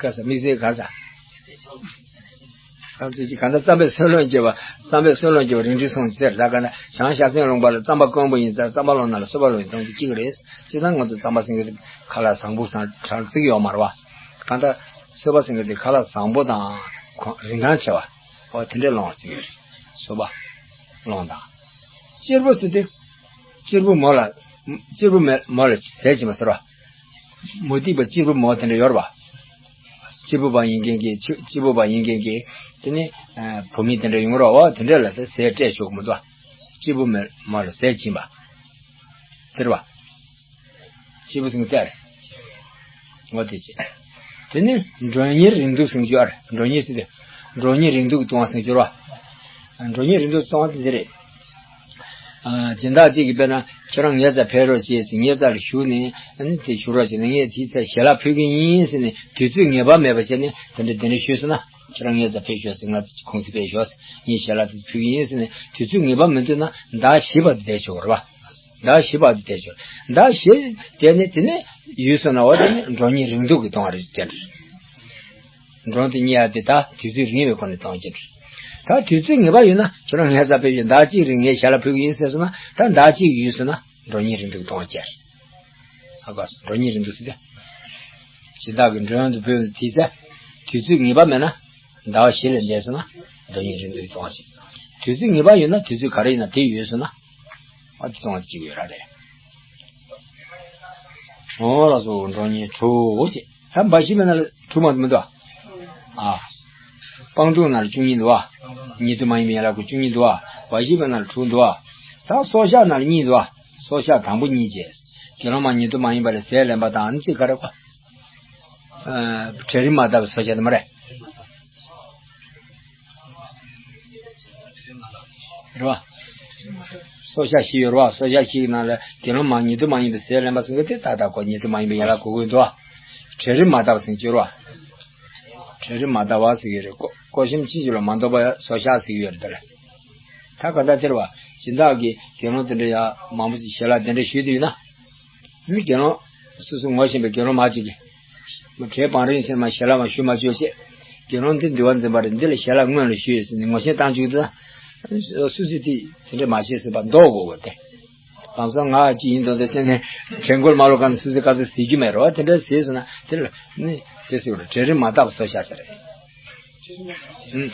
ག་ས་དམིགས་བསལ་ག་ས། གང་ཚོད་ཅིག་གང་ལྟར་རྩམ་པས་གསོལ་བློང་བགྱིས་པ། རྩམ་པས་གསོལ་བློང་བགྱིས་པ་རིགས་འགྲེ་སོང་ཟེར། ད་ག་ན་བྱང་ཤ་ཟན་ལུང་པ་ལ་རྩམ་པ་དཀོན་པོ་ཡིན་ཙང་རྩམ་པ་སློང་ན་ལ་གསོལ་བ་སློང་བའི་ལྟུང་བ་གཅིག་རེད། སྤྱིར་བཏང་ང་ཚོ་རྩམ་པ་ཟེར་མཁན་དེ་ཁ་ལག་བཟང་པོ་བཟང་དྲག་བརྩི་གི་ཡོད་མ་རེད་པ། གང་ལྟར་གསོལ་བ་ཟེར་མཁན་དེ་ཁ་ལག་བཟང་པོ་དང་གོང་རིན་ཐང་ཆེ་བ། འོ་དེ་འདྲའི་སློང་བ་ཟེར་གི་རེད། གསོལ་བ་སློང་དང་། གཅེར་བུ་ཟེར་དུས། གཅེར་བུ་མོ་ལ། གཅེར་བུ་མོ་ལ་ཟས་བྱིན་པ་ཟེར་བ། མུ་སྟེགས་པ་གཅེར་བུ་མོ་དེ་འདྲ་ཡོད་རེད་པ། གཅེར་བུ་པ་ཡིན་མཁན་གྱི་གཅེར་བུ་པ་ཡིན་མཁན་གྱི། དེ་ནི། བུད་མེད་དེ་འདྲ་ཡོང་རོགས་པ་དེ་འདྲ་ལ་ཟས་སྤྲད་ཆོག་གི་མི་འདུག་གཅེར་བུ་མོ་མོ་ལ་ཟས་བྱིན་པ། དེ་རེད་པ། གཅེར་བུ་ཟེར་མཁན་དེ་རེད། འོ་དེ་བྱས། དེ་ནི་མགྲོན་གཉེར་རིང་འདུག་ཟེར་གྱི་ཡོད་རེད། མགྲོན་གཉེར་ཟེར་དུས། མགྲོན་གཉེར་རིང་འདུག་གི་ལྟུང་བ་ཟེར་གྱི་ཡོད་རེད་པ། མགྲོན་གཉེར་རིང་འདུག་གི་ལྟུང་བ་དེ་འདི་རེད། ཨ། སྦྱིན་བདག་ཅིག་གིས་དཔེར་ན་ཁྱོད་རང་ངའི་རྩར་ཕེབས་རོགས་བྱེད་ཟེར། ངའི་རྩར་བཞུགས་ནས་ཨ་ནི་དེ་བཞུགས་རོགས་བྱེད་ན། ངས་དེའི་རྩར་ཞལ་ལག་ཕུལ་གྱི་ཡིན་ཟེར་ནས་དུས་ཚོད་ངེས་པ་མེད་པ་བྱས་ནས་དེ་འདྲ་དེ་འདྲ་ཞུས་སོང་ན། ཁྱོད་རང་ངའི་རྩར་ཕེབས་ཤོག་ཟེར། ང་ཚོ་གུང་སེང་ཕེབས་ཤོག་ཟེར། ངས་ཞལ་ལག་དེ་ཕུལ་གྱི་ཡིན་ཟེར་ནས་དུས་ཚོད་ངེས་པ་མི་འདུག་ན་ཟླ་བཞི་བར་དུ་བསྡད་ཆོག་རེད་པ། ཟླ་བཞི་བར་དུ་བསྡད་ཆོག་ཟླ་བཞི་བསྡད་ནས་དེ་ནས་ཡུལ་སོང་ན། འོ་དེ་ནི་མགྲོན་གཉེར་རིང་འདུག་གི་ལྟུང་བ་རེད། དེ་འདྲ། མགྲོན་དེ་གཉེར་ཡ་དེ་ད་དུས་ཚོད་རིང་བའི་སྒོ་ནས་ལྟུང་བ་ཅན་རེད། ད་དུས་ཚོད་ངེས་པ་ཡོད་ན། ཁྱོད་རང་ངའི་རྩར་ཕེབས་ཤིག་ཟླ་གཅིག་རིང་ངས་ཞལ་ལག་ཕུལ་གྱི་ཡིན་ཟེར་སོང་ན། ད་ཟླ་གཅིག་ཡུལ་སོང་ན་མགྲོན་གཉེར་རིང་འདུག་ལྟུང་བ་ཅན་རེད། ཧ་གོ་སོང་། མགྲོན་གཉེར་རིང་འདུག་ཟེར་ཏེ། སྦྱིན་བདག་གིས་མགྲོན་དུ་བོས་པའི་དུས་ཚོད། དུས་ཚོད་ངེས་པ་མེད་ན། ཟླ་བ་བཞི་ལས་འདས་སོང་ན་མགྲོན་གཉེར་རིང་འདུག་ལྟུང་བ་ཅན། དུས་ཚོད་ངེས་པ་ཡོད་ན། དུས་ཚོད་ག་རེ་ཡིན་ན་དེ་ཡོལ་སོང་ན། ཨ་ཙི་ཙོང་ཅིག་ཡོད་ར་རེད། འོ་ལགས་སོ། མགྲོན་གཉེར་དྲུག་ཅེས། ད་འབའ་ཞིག་མེད་ན་ལ་དྲུག་མ་མི་འདུག་ཨ། སྤང་ལྟུང་ན་ལ་བཅུ་གཉིས་འདུག་ཨ། ཉེ་དུ་མ་ཡིན་པའི་ཡན་ལག་གི་བཅུ་གཉིས་འདུག་ཨ། འབའ་ཞིག་མེད་ན་ལ་དྲུག་འདུག་ཨ། ད་སྲོག་ཆགས་ན་ལ་གཉིས་འདུག་ཨ། སྲོག་ཆགས་དང་པོ་གཉིས་བྱས། དགེ་སློང་མ་ཉེ་དུ་མ་ཡིན་པ་ལ་ཟས་ལེན་པ་དང་ཨ་ནི་ཅིག་ག་རེ་གོ། ཨ། གྲལ་རིམ་མ་དག་པའི་སྲོག་ཆགས་དེ་མ་རེད། རེད་པ། སྲོག་ཆགས་བཞི་ཡོད་རེད་པ། སྲོག་ཆགས་བཞི་གི་ནང་ལ་དགེ་སློང་མ་ཉེ་དུ་མ་ཡིན་པའི་ཟས་ལེན་པ་ཟེར་མཁན་དེ་ཏག་ཏག་གོ། ཉེ་དུ་མ་ཡིན་པའི་ཡན་ལག་གོ་དགོས་འདུག་པ། གྲལ་རིམ་མ་དག་པ་ཟེར་གྱི་ཡོད་རེད་པ། གྲལ་རིམ་མ་དག་པ་ཟེར་གྱི་རེད། ཀོ་ཀོ་ཤམ་ཕྱིན་ཅི་ལོག་མ་གཏོགས་པ་སྲོག་ཆགས་ཟེར་གྱི་ཡོད་རེད་དེ་ལ། ད་ག་ད་དེ་རེད་པ། སྦྱིན་བདག་གིས་དགེ་སློང་དེ་འདྲ་ཡ་མང་པོ་ཞིག་ཞལ་ལག་དེ་འདྲ་ཞུས་བསྡད་ཡོད་ན། མི་དགེ་སློང་། སོ་སོ་ངོ་ཤེས་པའི་དགེ་སློང་མ་གཅིག་གིས། མ་གྲལ་བང་རིམ་ཕྱིན་མ་ཞལ་ལག་མ་ཞུ་མ་བཅུག་བྱས། དགེ་སློང་འདི་འདུལ་བ་འཛིན་པ་རེད། འདི་ལ་ཞལ་ལག་སྔོན་ལ་ཞུས་ཡོད་ཟེར་ནས་ངོ་ཤེས་བཏང་བཅུག་འདུག་ན། སོ་སོས་དེ་དེ་འདྲ་མ་བྱེད་ཟེར་བ་ལྡོག་དགོས་པ་སྟེ། ལམ་སང་ང་གཅིག་ཡིན་དོན་དུ་བྱས་ནས་གྲལ་མགོར་མ་ལོག་ག་ནས་སོ་སོས་ག་ཚོད་ཟེར་རྒྱུ་མེད་རེད་པ། དེ་འདྲ་ཟེར་སོང་ན་དེ་ལ་ནི་དེ་ཟེར་བ་རེད། གྲལ་རིམ་མ་དག་པ་སྲོག་ཆགས་ཟེར་རེད། ཨུམ།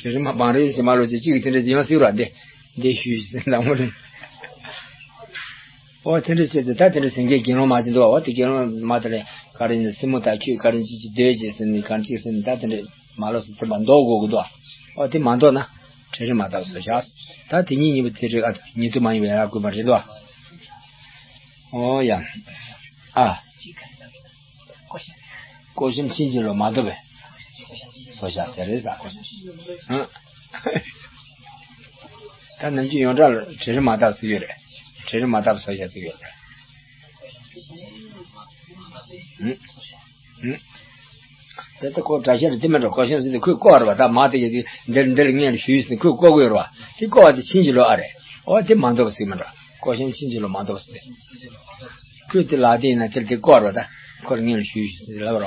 གྲལ་རིམ་མ་བང་རིམ་ཞིག་མ་ལོག་ཅིག་གཅིག་གིས་དེ་འདྲ་ཡང་ཟེར་བ་འདི་འདི་ཞུས་ཟིན་དང་མོ་རེད། ཨོ་དེ་འདྲ་བྱས་ཏེ་ད་དེ་འདྲ་སེང་གེའི་དགེ་སློང་མ་ཅིག་འདུག་ཨོ་དེ་དགེ་སློང་མ་དེ་ལས་ག་རེ་ཡིན་སྲིན་མོ་དག་ཁྱོད་ག་རེ་ཅིག་ཅིག་སྡོད་ཅེས་ཟེར་ནས་གང་ཅིག་ཟེར་ནས་ད་དེ་འདྲ་མ་ལོག་ཟེར་དེ་མ་འདོགས་དགོས་ཀྱི་འདུག་ཨོ་དེ་མ་འདོགས་ན་གྲལ་རིམ་མ་བཏབ་བཟོ་བཞག་ད་དེ་གཉིས་གཉིས་པོ་དེ་རེད། ཨ་ཉེ་དུ་མ་ཡིན་པའི་ཡན་ལག་དགོས་པ་རེད་འདུག་ཨོ་ཡ། ཨ། བཀོད་ཤམ་ཕྱིན་ཅི་ལོག་མ་འདོགས་པས། བཟོ་བཞག་ཟེར་རེད་ཟེར། ཨ། ད་ནམ་རྒྱུན་ཡོངས་གྲགས་ལ་གྲལ་རིམ་མ་བཏབ་ཟེར་གྱི་ཡོད་རེད། གྲལ་རིམ་མ་བཏབ་བཟོ་བཞག་ཟེར་གྱི་ཡོད་རེད། ཨུ། ཨུ། དེ་ལྟ་ཁོ་གྲྭ་ཤག་ལ་དེ་མིན་འགྲོ། བཀོད་ཤམ་ཟེར་དུས་ཁོས་བཀོད་རེད་པ། ད་མ་དེ་ཡི་འདིར་འདིར་སྔོན་ལ་ཞུས་ཟེར་ཁོས་བཀོད་དགོས་རེད་པ། དེ་བཀོད་པ་དེ་ཕྱིན་ཅི་ལོག་ཨ་རེད། ཨོ་དེ་མ་འདོགས་པ་ཟེར་མིན་འགྲོ། བཀོད་ཤམ་ཕྱིན་ཅི་ལོག་མ་འདོགས་པ་ཟེར། ཁོས་དེ་ལག་དེ་ཡིན་ན་དེར་དེ་བཀོད་རེད་པ། ད་ཁོ་ལ་སྔོན་ལ་ཞུས་ཞུས་ཟེར་ལབ་རེད་པ།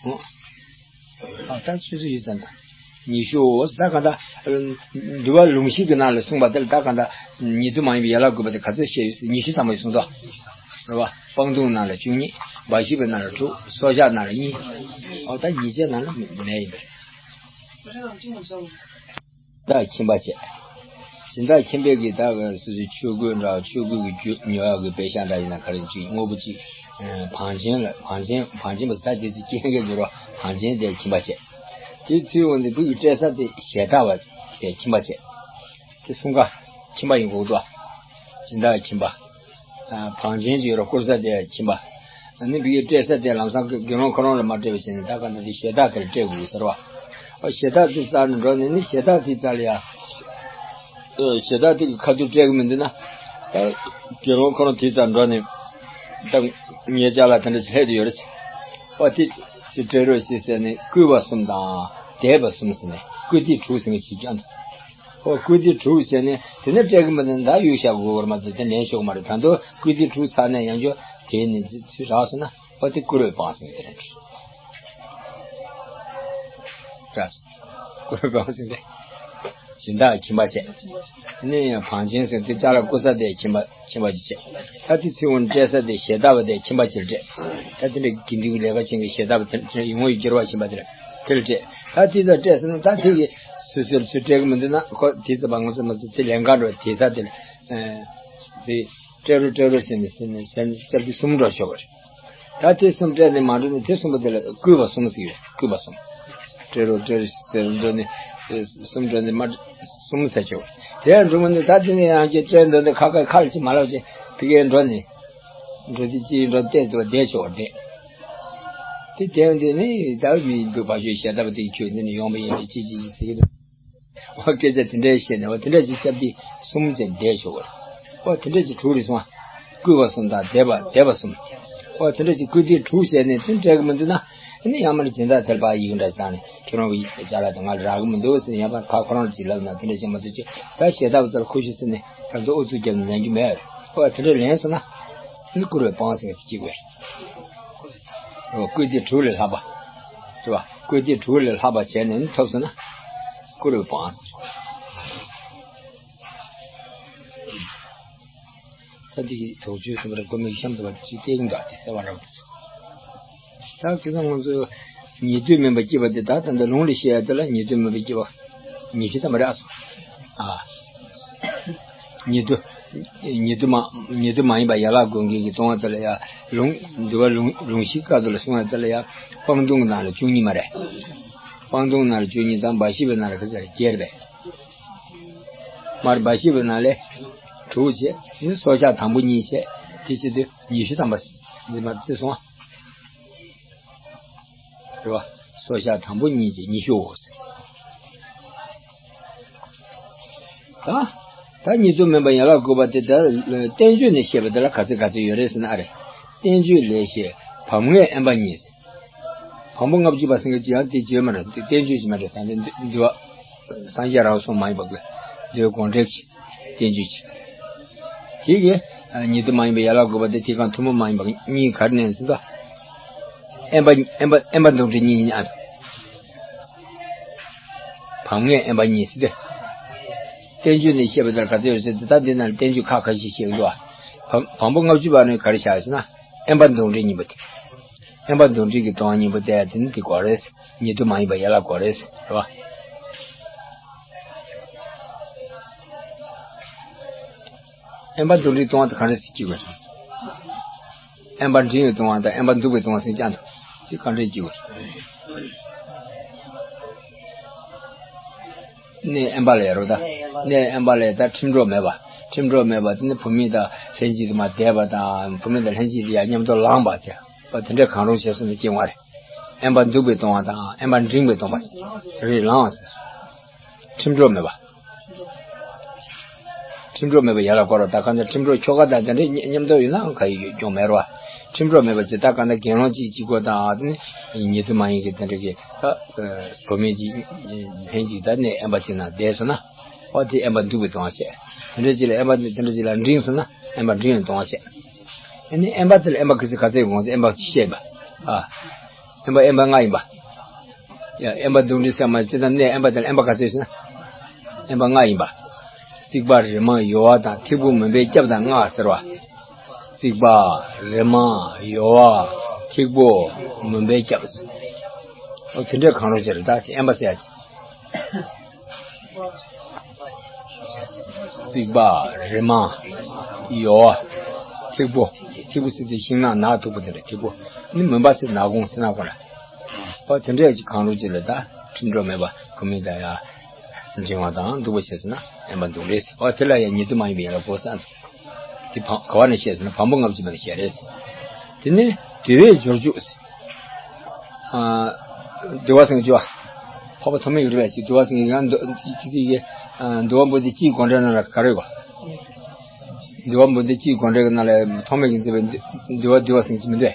ཨོ། ཨ་ད་སོ་སོ་ཡིད་ཙམ་དང་། ཉི་ཤུ་འོ་ད་གང་ལྟར། འདུལ་བ་ལུང་གཤིས་ཀྱི་ནང་ལ་གསུངས་པ་དེ་ལ་ད་གང་ལྟར། ཉེ་དུ་མ་ཡིན་པའི་ཡན་ལག་དགོས་པ་དེ་ག་ཚོད་བཤད་ཡོད་ཟེར་ཉི་ཤུ་ཙམ་པ་ཡོད་གསུངས་ཏོ། རེད་པ། སྤང་ལྟུང་ནང་ལ་བཅུ་གཉིས། འབའ་ཞིག་པའི་ནང་ལ་དྲུག་སྲོག་ཆགས་ནང་ལ་གཉིས། འོ་ད་ཉེས་བྱས་ནང་ལ་མེད་ཡིན་པ་རེད། བདག་ཁྱིམ་པ་བྱས། སྦྱིན་བདག་ཁྱིམ་པས་ཀྱི་བདག་གི་སོ་སོའི་ཆོས་གོས་འདྲ་ཆོས་གོས་ཀྱི་རྒྱུ་ཉོ་ཡག་གི་པེ་ཤག་འདྲ་ཡིན་ན་ག་རེ་ཅིག་དངོས་པོ་ཅིག་བང་ཆེན་ལ་བང་ཆེན་བང་ཆེན་པ་ཟེར་ད་དེ་ཚོ་སྐྱེ་མཁན་གྱི་འགྱུར་བ་བང་ཆེན་དེ་ཁྱིམ་པ་བྱས། དེ་ཚུལ་འོང་དུས་བུ་ཡི་སྤྲད་ས་དེ་ཞལ་ཏ་བ་དེ་ཁྱིམ་པ་བྱས། དེ་གསུམ་ཀ་ཁྱིམ་པ་ཡིན་དགོས་འདུག་སྦྱིན་བདག་ཁྱིམ་པ། བང་ཆེན་ཅིག་ཡོད་ར་བསྐུར་ས་དེ་ཁྱིམ་པ། ཨ་ནི་བུ་ཡི་སྤྲད་ས་དེ་ལམ་སང་དགེ་སློང་ཁོ་རང་ལ་མ་སྤྲད་པ་བྱས་ནས་ད་ག་འདྲ་དེ་ཞལ་ཏ་དེར་སྤྲད་དགོས་ཟེར་བ། ཨ་ཞལ་ཏ་དེ་བཙལ་ནས་འགྲོ་ནས་ནི་ཞལ་ཏ་དེ་བཙལ་ཡ། ཨ་ཞལ་ཏ་དེ་གི་ཁ་ཐུག་སྤྲད་གི་མི་འདུག་ན། ད་དགེ་སློང་ཁོ་རང་དེ་བཙལ་འགྲོ་ནས། ད་ངའི་ཅ་ལག་དེ་འདྲ་ཅིག་སླེབས་བསྡད་ཡོད་རེད། ཨ་དེ་ཅིག་སྤྲད་རོགས་ཞེས་ཟེར་ནས་བསྐུལ་བ་གསུམ་དང་དད་པ་གསུམ་ཟེར་ནས་བསྐུལ་དེ་དྲུག་ཟེར་ནས་ཅིག་ཀྱང་འདུག་ཨོ་བསྐུལ་དེ་དྲུག་བྱས་ནས་དེ་ནས་སྤྲད་གི་མི་འདུག་ད་གཡུག་བཞག་དགོས་བར་མ་ཚད་དེ་ལེན་ཆོག་མ་རེད། ད་དུང་བསྐུལ་དེ་དྲུག་ཚར་ནས་ཡང་བསྐྱར་དེ་ནས་ཚུར་རག་སོང་ན་ཨོ་དེ་བསྐུར་བའི་དཔང་ཟེར་ནས་དེ་རེད། རག་སོང་བསྐུར་བའི་དཔང་ཟེར་ནས་སྦྱིན་བདག་ཁྱིམ་པ་བྱས། ནས་ཡང་བང་ཆེན་ཟེར་དེ་ཅ་ལག་བསྐུར་ས་དེ་ཁྱིམ་པ་ཁྱིམ་པ་ཅིག་བྱས། ད་དེ་ཚུར་འོང་སྤྲད་ས་དེ་ཞལ་ཏ་བ་དེ་ཁྱིམ་པ་ཅིག་ལ་སྤྲད། ད་དེ་འདྲའི་དགེ་འདུན་གྱི་ལས་ཀ་བྱེད་མཁན་ཞལ་ཏ་བ་དེ་ཡོང་བའི་འགྱུར་བ་ཕྱིན་པ་དེ་ལ་དེ་ལ་སྤྲད། ད་དེ་ཚོ་སྤྲད་སོང་ན་ད་དེ་གི་སོ་སོར་ཚུར་སྤྲད་གི་མི་འདུག་ན་ཁོ་དེ་ཚོ་བ་ང་ཚོ་མ་ཚོ་དེ་ལེན་ག་འགྲོ་དེ་ས་དེ་ལ། དེ་སྤྲད་རོགས་སྤྲད་རོགས་ཟེར་ནས་ཟེར་ནས་ཟེར་ནས་སྐྱབས་དེ་གསུམ་འགྲོ་ཆོག་གི་རེད། ད་དེ་གསུམ་སྤྲད་ནས་མ་འགྲོ་ནས་དེ་གསུམ་པོ་དེ་ལ་བསྐུལ་བ་གསུམ་ཟེར་གི་རེད། བསྐུལ་བ་གསུམ། སྤྲད་རོགས་སྤྲད་རོགས་ཟེར་འགྲོ་ནས་གསུམ་འགྲོ་ནས་མ་གསུམ་ཟེར་ཆོག་གི་རེད། དེ་ཡང་འགྲོ་མི་འདུག་ད་དེ་ནས་ཡང་ཁྱེད་སྤྲད་འདོད་འདོད་ཁ་ཁ་ཁ་ལ་ཅི་མ་ལབ་ཅི་ཕི་གའི་འགྲོ་ནས། འགྲོ་དེ་ཅི་འགྲོ་བལྟས་འདུག་བསྡད་ཆོག་གི་རེད། དེ་དེ་ཡང་དེ་ནི་ད་མི་འདུག་བ་ཞོས་ཞལ་ཏ་བ་དེ་ཁྱོད་འདི་ནས་ཡོང་བ་ཡིན་པས་ཅི་ཅི་ཅི་ཟེར་གི་འདུག་འོ་སྐད་ཆ་དེ་འདྲའི་བཤད་ནས་འོ་དེ་འདྲ་ཞིག་སྐྱབས་དེ་གསུམ་ཅན་བསྡད་ཆོག་གི་རེད། འོ་དེ་འདྲ་ཞིག་དྲུག་རེད་སོང་ཨ། བསྐུལ་བ་གསུམ་དང་དད་པ་དད་པ་གསུམ། འོ་དེ་འདྲ་ཞིག་བསྐུལ་དེ་དྲུག་བྱས་ནས་དེ་འགྲིག་གི་མི་འདུག་ན། ཨ་ནི་ཡང་མིན་སྦྱིན་བདག་ཐལ་པ་ཡིག་འདྲ་ཞིག་བཏང་ནས་ཁྱོད་རང་གི་ཅ་ལག་དེ་ང་ལ་རག་གི་མི་འདུག་ཟེར་ནས་ཡང་ཕར་ཁ་ཁོ་རང་ལ་ཅིག་ལབ་ན་དེ་འདྲ་བྱས་མ་ཐུབ་ཅིག་ད་ཞལ་ཏ་བ་ཚོ་ལ་ཁུ་བྱུག་ཟེར་ནས་ད་ཚོ་ཨུ་ཚུགས་བརྒྱབ་ནས་ལེན་རྒྱུ་མེད་རེད། འོ་དེ་འདྲ་ལེན་སོང་ན། ཨ་ནི་བསྐུར་བའི་དཔང་ཟེར་གཅིག་པས། རེད་བ། བསྐུལ་དེ་དྲུག་ལས་ལྷག་པ། རེད་བ། བསྐུལ་དེ་དྲུག་ལས་ལྷག་པ་བྱས་ནས་ནི་ཐོབ་སོང་ན། བསྐུར་བའི་དཔང་ཟེར། ད་འདི་གི་དོགས་གཅོད་ཟེར་བ་རེད། དགོས་མེད་ཀྱི་གཤམ་དུ་བ་ཅིག་སྟེར་གྱི་འདུག་དེ་གསལ་བ་རག་འདུག་ད་ཁ་སང་ང་ཚོ་ཉེ་དུས་མིན་པ་སྐྱེས་པ་དེ་ད་ད་ལྟ་ལུང་ལ་བཤད་ཡ་དེ་ལ་ཉེ་དུས་མིན་པ་སྐྱེས་པ་ཉི་ཤུ་ཙམ་རེད་ཨ་སོ། ཨ། ཉེ་དུ། ཉེ་དུ་མ། ཉེ་དུ་མ་ཡིན་པ་ཡན་ལག་སྒོམ་མཁན་གྱི་ལྟུང་བ་དེ་ལ་ཡང་ལུང་། འདུལ་བ་ལུང་། ལུང་གཤིས་སྐབས་དེ་ལ་གསུངས་ཡ་དེ་ལ་ཡང་སྤང་ལྟུང་གི་ནང་ལ་བཅུ་གཉིས་མ་རེད། སྤང་ལྟུང་ནང་ལ་བཅུ་གཉིས་དང་འབའ་ཞིག་པའི་ནང་ལ་ག་ཚད་རེད་བརྒྱད་རེད་པས། མར་འབའ་ཞིག་པའི་ནང་ལས་དྲུག་བྱས། ནི་སྲོག་ཆགས་དང་པོ་གཉིས་བྱས། དེ་བྱེད་དུས་ཉི་ཤུ་ཐམ་པ་འདི་མ་བརྩི་སོང་ཨ། རེད་བ། སྲོག་ཆགས་དང་པོ་གཉིས་ཀྱི་ཉི་ཤུ་འོ་ཟེར། ད། ད་ཉེ་དུ་མིན་པ་ཡན་ལག་དགུ་པ་དེ་ད་བསྟན་བཅོས་ནས་བཤད་པ་དེ་ལ་ག་ཚོད་ག་ཚོད་ཡོད་རེད་ཟེར་ན་ཨ་རེ། བསྟན་བཅོས་ལས་བཤད་བམ་ལྔའི་དབེན་པ་གཉིས་ཟེར། བམ་པོ་ལྔ་བཅུ་པ་ཟེར་མཁན་ཅིག་ཡང་དེ་བརྗོད་མ་རེད། དེ་བསྟན་བཅོས་ཅིག་མ་རེད། ད་འདི་འདུལ་བ། སངས་རྒྱས་རང་གསུངས་མ་ཡིན་པ་དགོས། འདུལ་བའི་དགོངས་འགྲེལ་གྱི། བསྟན་བཅོས་ཀྱི། དེ་གི། ཉེ་དུ་མ་ཡིན་པའི་ཡན་ལག་དགུ་པ་དེ་དེ་གང་ཐུན་མོང་མ་ཡིན་པ་གཉིས་ག་རེ་ནས་ཟེར་ན། དབེན་པ་དབེན་པ་དབེན་པ་དོན་འགྲེལ་གཉིས་ཡིན་ཨ། བམ་ལྔའི་དབེན་པ་གཉིས་ཟེར་ཏེ། བསྟན་བཅོས་ནས་བཤད་པ་ལྟར་ག་ཚོད་ཡོད་ཟེར་ཏེ་ད་འདི་ནང་ལ་བསྟན་བཅོས་ཁག་ཁ་ཤས་ཤིག་འདུག་ཨ། བམ་བམ་པོ་ལྔ་བཅུ་པ་ནི་ག་རེ་བཞག་ཟེར་ན། དབེན་པ་དོན་འགྲེལ་གཉིས་པོ་དེ། དབེན་པ་དོན་འགྲེལ་གྱི་དོན་གཉིས་པོ་དེ་དེ་ནི་དེ་གོ་རེད། ཉེ་དུ་མ་ཡིན་པ་ཡན་ལག་གོ་རེད། རེད་བ། དབེན་པ་འདུ་འབྲལ་གཏོང་བ་དེ་ག་འདྲ་ཞིག་བྱེད་དགོས་རེད། དབེན་པ་འབྲིང་བའི་གཏོང་བ་དང་དབེན་པ་འདུ་བའི་གཏོང་བ་ཟེར་ཀྱང་འདུག་དེ་ག་འདྲ་བྱེད་དགོས་རེད། གནས་དབེན་པ་ལ་ཡ་རོ་ད། གནས་དབེན་པ་ལ་ཡ་ད་ཁྲིམས་གྲོགས་མེད་པ། ཁྲིམས་གྲོགས་མེད་པ་དེ་ནི་བུད་མེད་དང་ལྷན་ཅིག་ཏུ་མ་བསྡད་པ་དང་བུད་མེད་དང་ལྷན་ཅིག་ཏུ་ཡ་མཉམ་དུ་ལངས་པ་དེ། ཨོ་དེ་འདྲ་གང་རུང་བྱས་སོང་ན་སྐྱེ་བ་རེད། དབེན་པ་འདུ་བའི་གཏོང་བ་དང་དབེན་པ་འབྲིང་བའི་གཏོང་བ་ཟེར། རེད་ལངས་ཟེར། ཁྲིམས་གྲོགས་མེད་པ། ཁྲིམས་གྲོགས་མེད་པ་ཡ་ལ་སྐོར་བ་ད་ག་ནས་ཁྲིམས་གྲོགས་ཁྱོ་ག་དང་དེ་འདྲའི་མཉམ་དུ་ཡོད་ན་ག་ཡི་སྐྱོན་མེད་རོ། ཁྲིམས་གྲོགས་མེད་པ་ཅི་ད་ག་ནས་དགེ་སློང་གཅིག་གཅིག་པོ་དང་ཉེ་དུ་མ་ཡིན་གྱི་དེ་འདྲ་གི་ད་བུད་མེད་ཅིག་ལྷན་ཅིག་ད་གནས་དབེན་པ་ཅིག་ན་བསྡད་སོང་ན། ཨོ་དེ་དབེན་པ་འདུ་བའི་གཏོང་བ་བྱས། དེ་འདྲ་ཅིག་ལ་དབེན་པ་དེ་འདྲ་ཅིག་ལ་འབྲིང་སོང་ན་དབེན་པ་འབྲིང་བའི་གཏོང་བ་བྱས། ཨ་ནི་དབེན་པ་དེ་ལ་དབེན་པ་ག་ཚོད་ག་ཚོད་ཡོད་དབེན་པ་བཤད་པ། ཨ། དབེན་པ་དབེན་པ་ལྔ་ཡིན་པ། ཡ་དབེན་པ་འདུ་འབྲལ་ཟེར་མ་ཅི་ལྟར་གནས་དབེན་པ་དེ་ལ་དབེན་པ་ག་ཚོད་ཟེར་ན། དབེན་པ་ལྔ་ཡིན་པ། རྩིག་པ་རི་མ་ཡོལ་བ་དང་ཐིགས་པོ་མུན་པས་བསྐྱབས་དང་ལྔ་ཟེར་བ། རྩིག་པ་རི་མ་ཡོལ་བ་ཐིགས་པོ་མུན་པས་བསྐྱབས། ཨོ་དེ་འདྲའི་གང་རུང་ཅི་རེད་ད་དེ་དབེན་པ་ཟེར་ཡ་དེ། རྩིག་པ་རི་མ་ཡོལ་བ་ཐིགས་པོ། ཐིགས་པོ་ཟེར་དུས་ཤིང་ནགས་ནགས་མཐུག་པོ་དེ་འདྲ་ཐིགས་པོ། ནི་མུན་པ་ཟེར་ནག་ཁུང་ཟེར་ན་གོ་ལ། ཨོ་དེ་འདྲ་ཡ་གང་རུང་ཅི་ལ་ད་ཁྲིམས་གྲོགས་མེད་པ་བུད་མེད་དང་ཡ་འབྲིང་བ་དང་འདུ་བ་བྱས་ཟེར་ན་དབེན་པ་འདུ་འབྲལ་ཟེར། ཨོ་དེ་ལ་ཡ་ཉེ་དུ་མ་ཡིན་པའི་ཡ་ལ་གོ་ས་འདུག་དེ་བ་ག་བ་ནས་བཤད་ཟེར་ན་བམ་པོ་ལྔ་བཅུ་པ་ནས་བཤད་རེད། དེ་ནས་འདུལ་བའི་སྦྱོར་འཇུག་ཨ། འདུལ་བ་ཟེར་གྱི་འཕགས་པ་ཐོགས་མེད་ཀྱི་རིགས་པ་ཅིག་འདུལ་བ་ཟེར་གྱི་ཡང་འདུལ་འདུལ་བ་པོ་ཏི་སྤྱིའི་དགོངས་འགྲེལ་ནང་ལ་ག་རེ་ཡོད་གོ་འདུལ་བ་པོ་ཏི་སྤྱིའི་དགོངས་འགྲེལ་གྱི་ནང་ལ་ཐོགས་མེད་ཀྱིས་མཛད་པའི་འདུལ་བ་འདུལ་བ་ཟེར་གྱི་མི་འདུག་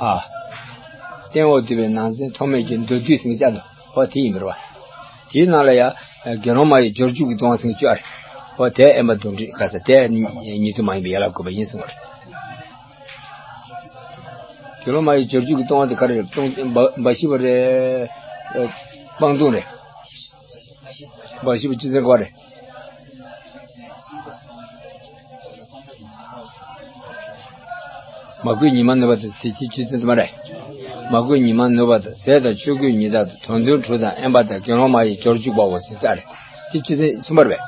ཨ། སྟེང་འོག་འདུས་པའི་ནང་ཚན་ཐོགས་མེད་ཀྱི་མདོ་བསྡུས་ཟེར་གྱི་ཅག་འདུག་ཨོ་དེ་ཡིན་པ་རེད་བ། དེའི་ནང་ལ་ཡང་དགེ་སློང་མ་ཡི་སྦྱོར་འཇུག་གི་གཏོང་བ་ཟེར་གྱི་ཅིག་ཡོད་རེད། ཨོ་དེ་དབེན་པ་འདུ་འབྲལ་ག་ས་དེ་ཉེ་དུ་མ་ཡིན་པའི་ཡ་ལ་གོ་བ་ཡིན་གསུངས་པ་རེད། དགེ་སློང་མ་ཡི་སྦྱོར་འཇུག་གི་གཏོང་བ་དེ་ག་རེ་རེད། གཏོང་འབའ་ཞིག་པ་རེད། སྤང་ལྟུང་རེད། འབའ་ཞིག་པ་བཅུ་ཚན་ག་རེད། མ་གོས་ཉི་མ་ནུབ་པ་དང་ཟས་ཀྱི་བཅུ་ཚན་དུ་མ་རེད། མ་གོས་ཉི་མ་ནུབ་པ་དང་ཟས་དང་ཆོས་གོས་ཉིད་དག་ཏུ་དོན་དུ་གྲུབ་དང་དབེན་པ་དང་དགེ་སློང་མ་ཡི་སྦྱོར་འཇུག་པའོ་ཟེར་ཙ་རེད། དེ་བཅུ་ཚན་གསུམ་པ་རེད་པས།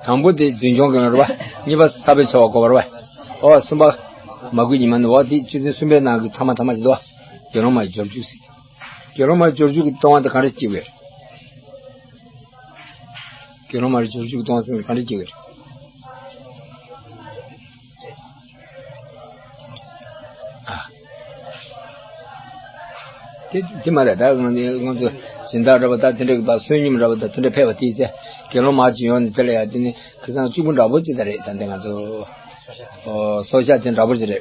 དང་པོ་དེ་རྫུན་སྐྱོང་གི་ལ་རེད་པ། གཉིས་པ་ས་བོན་ཆེ་བ་གོ་བ་རེད་པ། ཨོ་གསུམ་པ། མ་གོས་ཉི་མ་ནུབ་པ་དེ་བཅུ་ཚན་གསུམ་པའི་ནང་གི་ཐ་མ་ཐ་མ་ཞིག་འདུག་པ། དགེ་སློང་མ་ཡི་སྦྱོར་འཇུག་ཟེར། དགེ་སློང་མ་ཡི་སྦྱོར་འཇུག་གི་གཏོང་བ་དེ་ག་འདྲ་སྐྱེ་བས། དགེ་སློང་མ་ཡི་སྦྱོར་འཇུག་གི་གཏོང་བ་ཟེར་ན་ག་འདྲ་སྐྱེ་བས། ཨ། དེ་དེ་མ་རེད། ད་ང་ང་ཚོ་སྦྱིན་བདག་འདྲ་པོ་ད་དེ་འདྲ་གི་ད་བསོད་སྙོམས་འདྲ་པོ་ད་དེ་འདྲ་ཕེབས་པ་དེའི་ཚེ་དགེ་སློང་མ་ཅིག་ཡོང་ནས་དེ་ལ་ཡ་དེ་ནི་ཁ་སང་གཅིག་པུ་འདྲ་པོ་ཅིག་ད་རེད། ད་འདི་ང་ཚོ་ཨོ་སྲོག་ཆགས་དེ་འདྲ་པོ་ཅིག་རེད།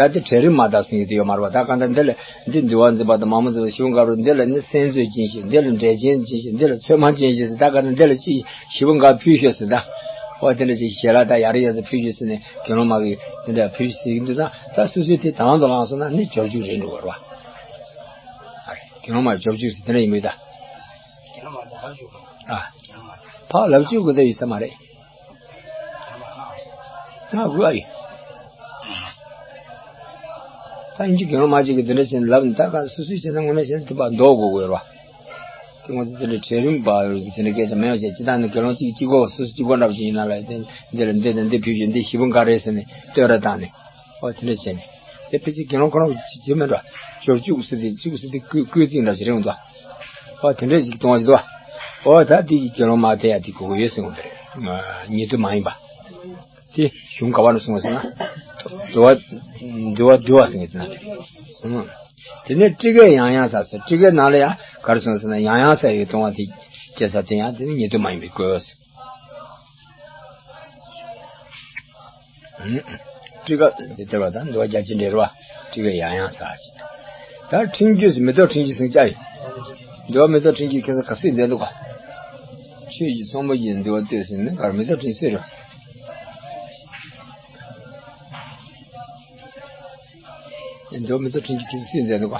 ཨ་ད་དེ་གྲལ་རིམ་མ་དག་ཟེར་གྱི་དེ་ཡོད་མ་རེད་པ། ད་གང་ལྟར་འདི་ལ་འདི་འདུལ་བ་འཛིན་པ་དང་མ་མོ་འཛིན་པ་ཞི་བ་འགག་རུ་འདི་ལ་ནི་སེམས་མཛོད་ཅན་ཞིག་འདི་ལ་འབྲས་ཆན་ཅན་ཞིག་འདི་ལ་ཚོད་མ་ཅན་ཞིག་ཟེར། ད་གང་ལྟར་འདི་ལ་ཅིག་ཞི་བ་འགག་ཕུལ་ཤོག་ཟེར། ད་ཨོ་དེ་འདྲ་ཅིག་ཞལ་ལག་ད་ཡ་རེ་ཡ་ཟེར་ཕུལ་ཤོག་ཟེར་ནས་དགེ་སློང་མ་གིས་དེ་འདྲ་ཕུལ་ཤོག་ཟེར་གྱི་འདུག་ན། ད་སོ་སོའི་དེ་དང་དུ་བླངས་སོང་ན་ནི་སྦྱོར་འཇུག་རེད་འགྲོ་བ་རེད་པ། ཨ་རེད། དགེ་སློང་མ་སྦྱོར་འཇུག་ཟེར་དེ་འདྲ་ཡིན་མོད་ད། ཨ། ཕར་ལབ་བཅུག་དགོས་ད་ཡོད་ས་མ་རེད། ང་དགོས་ཨ་ཡིན། ད་ཡིན་གྱི་དགེ་སློང་མ་གཅིག་གིས་འདི་འདྲ་བྱས་ནས་ལབ་ནས་ད་ག་སོ་སོས་བྱས་ན་ངོ་མས་བྱས་ན་དེ་པར་འདོགས་དགོས་དགོས་རེད་པ། དེ་ངོ་ཚ་དེ་འདྲ་གྲལ་རིམ་པ་དེ་འདྲ་སྐད་ཆ་མེད་པ་བྱས། སྤྱིར་བཏང་ནི་དགེ་སློང་གཅིག་གཅིག་པོ་སོ་སོ་གཅིག་པོ་འདྲ་པོ་ཅིག་ཡིན་ན་ལ་དེ་འདི་ལ་འདི་དང་འདི་ཕུལ་ཞིག་འདི་ཞི་བ་འགག་རེད་ཟེར་ནས་བསྟོད་ར་བཏང་ནས་ཨོ་དེ་འདྲ་བྱས་ནས་དེ་ཕལ་ཆེར་དགེ་སློང་ཁོ་རང་གཅིག་བྱས་མེད་འགྲོ། སྦྱོར་བཅུག་ཟེར་དེ་བཅུག་ཟེར་དེ་བཀོད་བཀོད་རྩིས་འདྲ་ཞིག་རེད་འདུག་ཨོ་དེ་འདྲ་ཞིག་གཏོང་བ་ཞིག་འདུག་ཨོ་ད་དེ་གི་དགེ་སློང་མ་དེ་ཡ་དེ་དགོས་ཀྱི་ཡོད་ཟེར་འོང་དེ་རེད། ཉེ་དུ་མ་ཡིན་པ། དེ་གཞུང་ག་བ་ནས་གསུངས་ཟེར་ན། འདུལ་བ་འདུལ་བ་འདུལ་བ་ཟེར་མཁན་དེ་ན་རེད། ཨང་། དེ་ནས་ཊཱི་ཀའི་ཡང་ཡང་ས་ཟེར། ཊཱི་ཀའི་ནང་ལ་ཡང་ག་རེ་གསུངས་ཟེར་ན་ཡང་ཡང་ས་ཡི་གཏོང་བ་དེ་སྐྱེ་ས་དེ་ཡང་དེ་ནི་ཉེ་དུ་མ་ཡིན་པའི་སྐོར་ཟེར། ཨང་། ཊཱི་ཀ་དེ་ལྟར་བ་དང་འདུལ་བ་རྒྱ་ཆེར་འགྲེལ་བ། ཊཱི་ཀའི་ཡང་ཡང་ས་ཟེར། ད་ཕྲེང་རྒྱུད་ཟེར་མེ་ཏོག་ཕྲེང་རྒྱུད་ཟེར་ཅིག་ཡོད། འདུལ་བ་མེ་ཏོག་ཕྲེང་རྒྱུད་ཁ་སང་ག་སུས་མཛད་འདུག་ག་ཆོས་ཀྱི་ཚོགས་མ་ཡིས་འདུལ་བ་བསྟོད་ཟེར་ནས་ག་རེ་མེ་ཏོག་ཕྲེང་རྒྱུད་སུས་རེད། འདུལ་བ་མེ་ཏོག་ཕྲེང་རྒྱུད་ཁ་སང་སུས་མཛད་འདུག་ག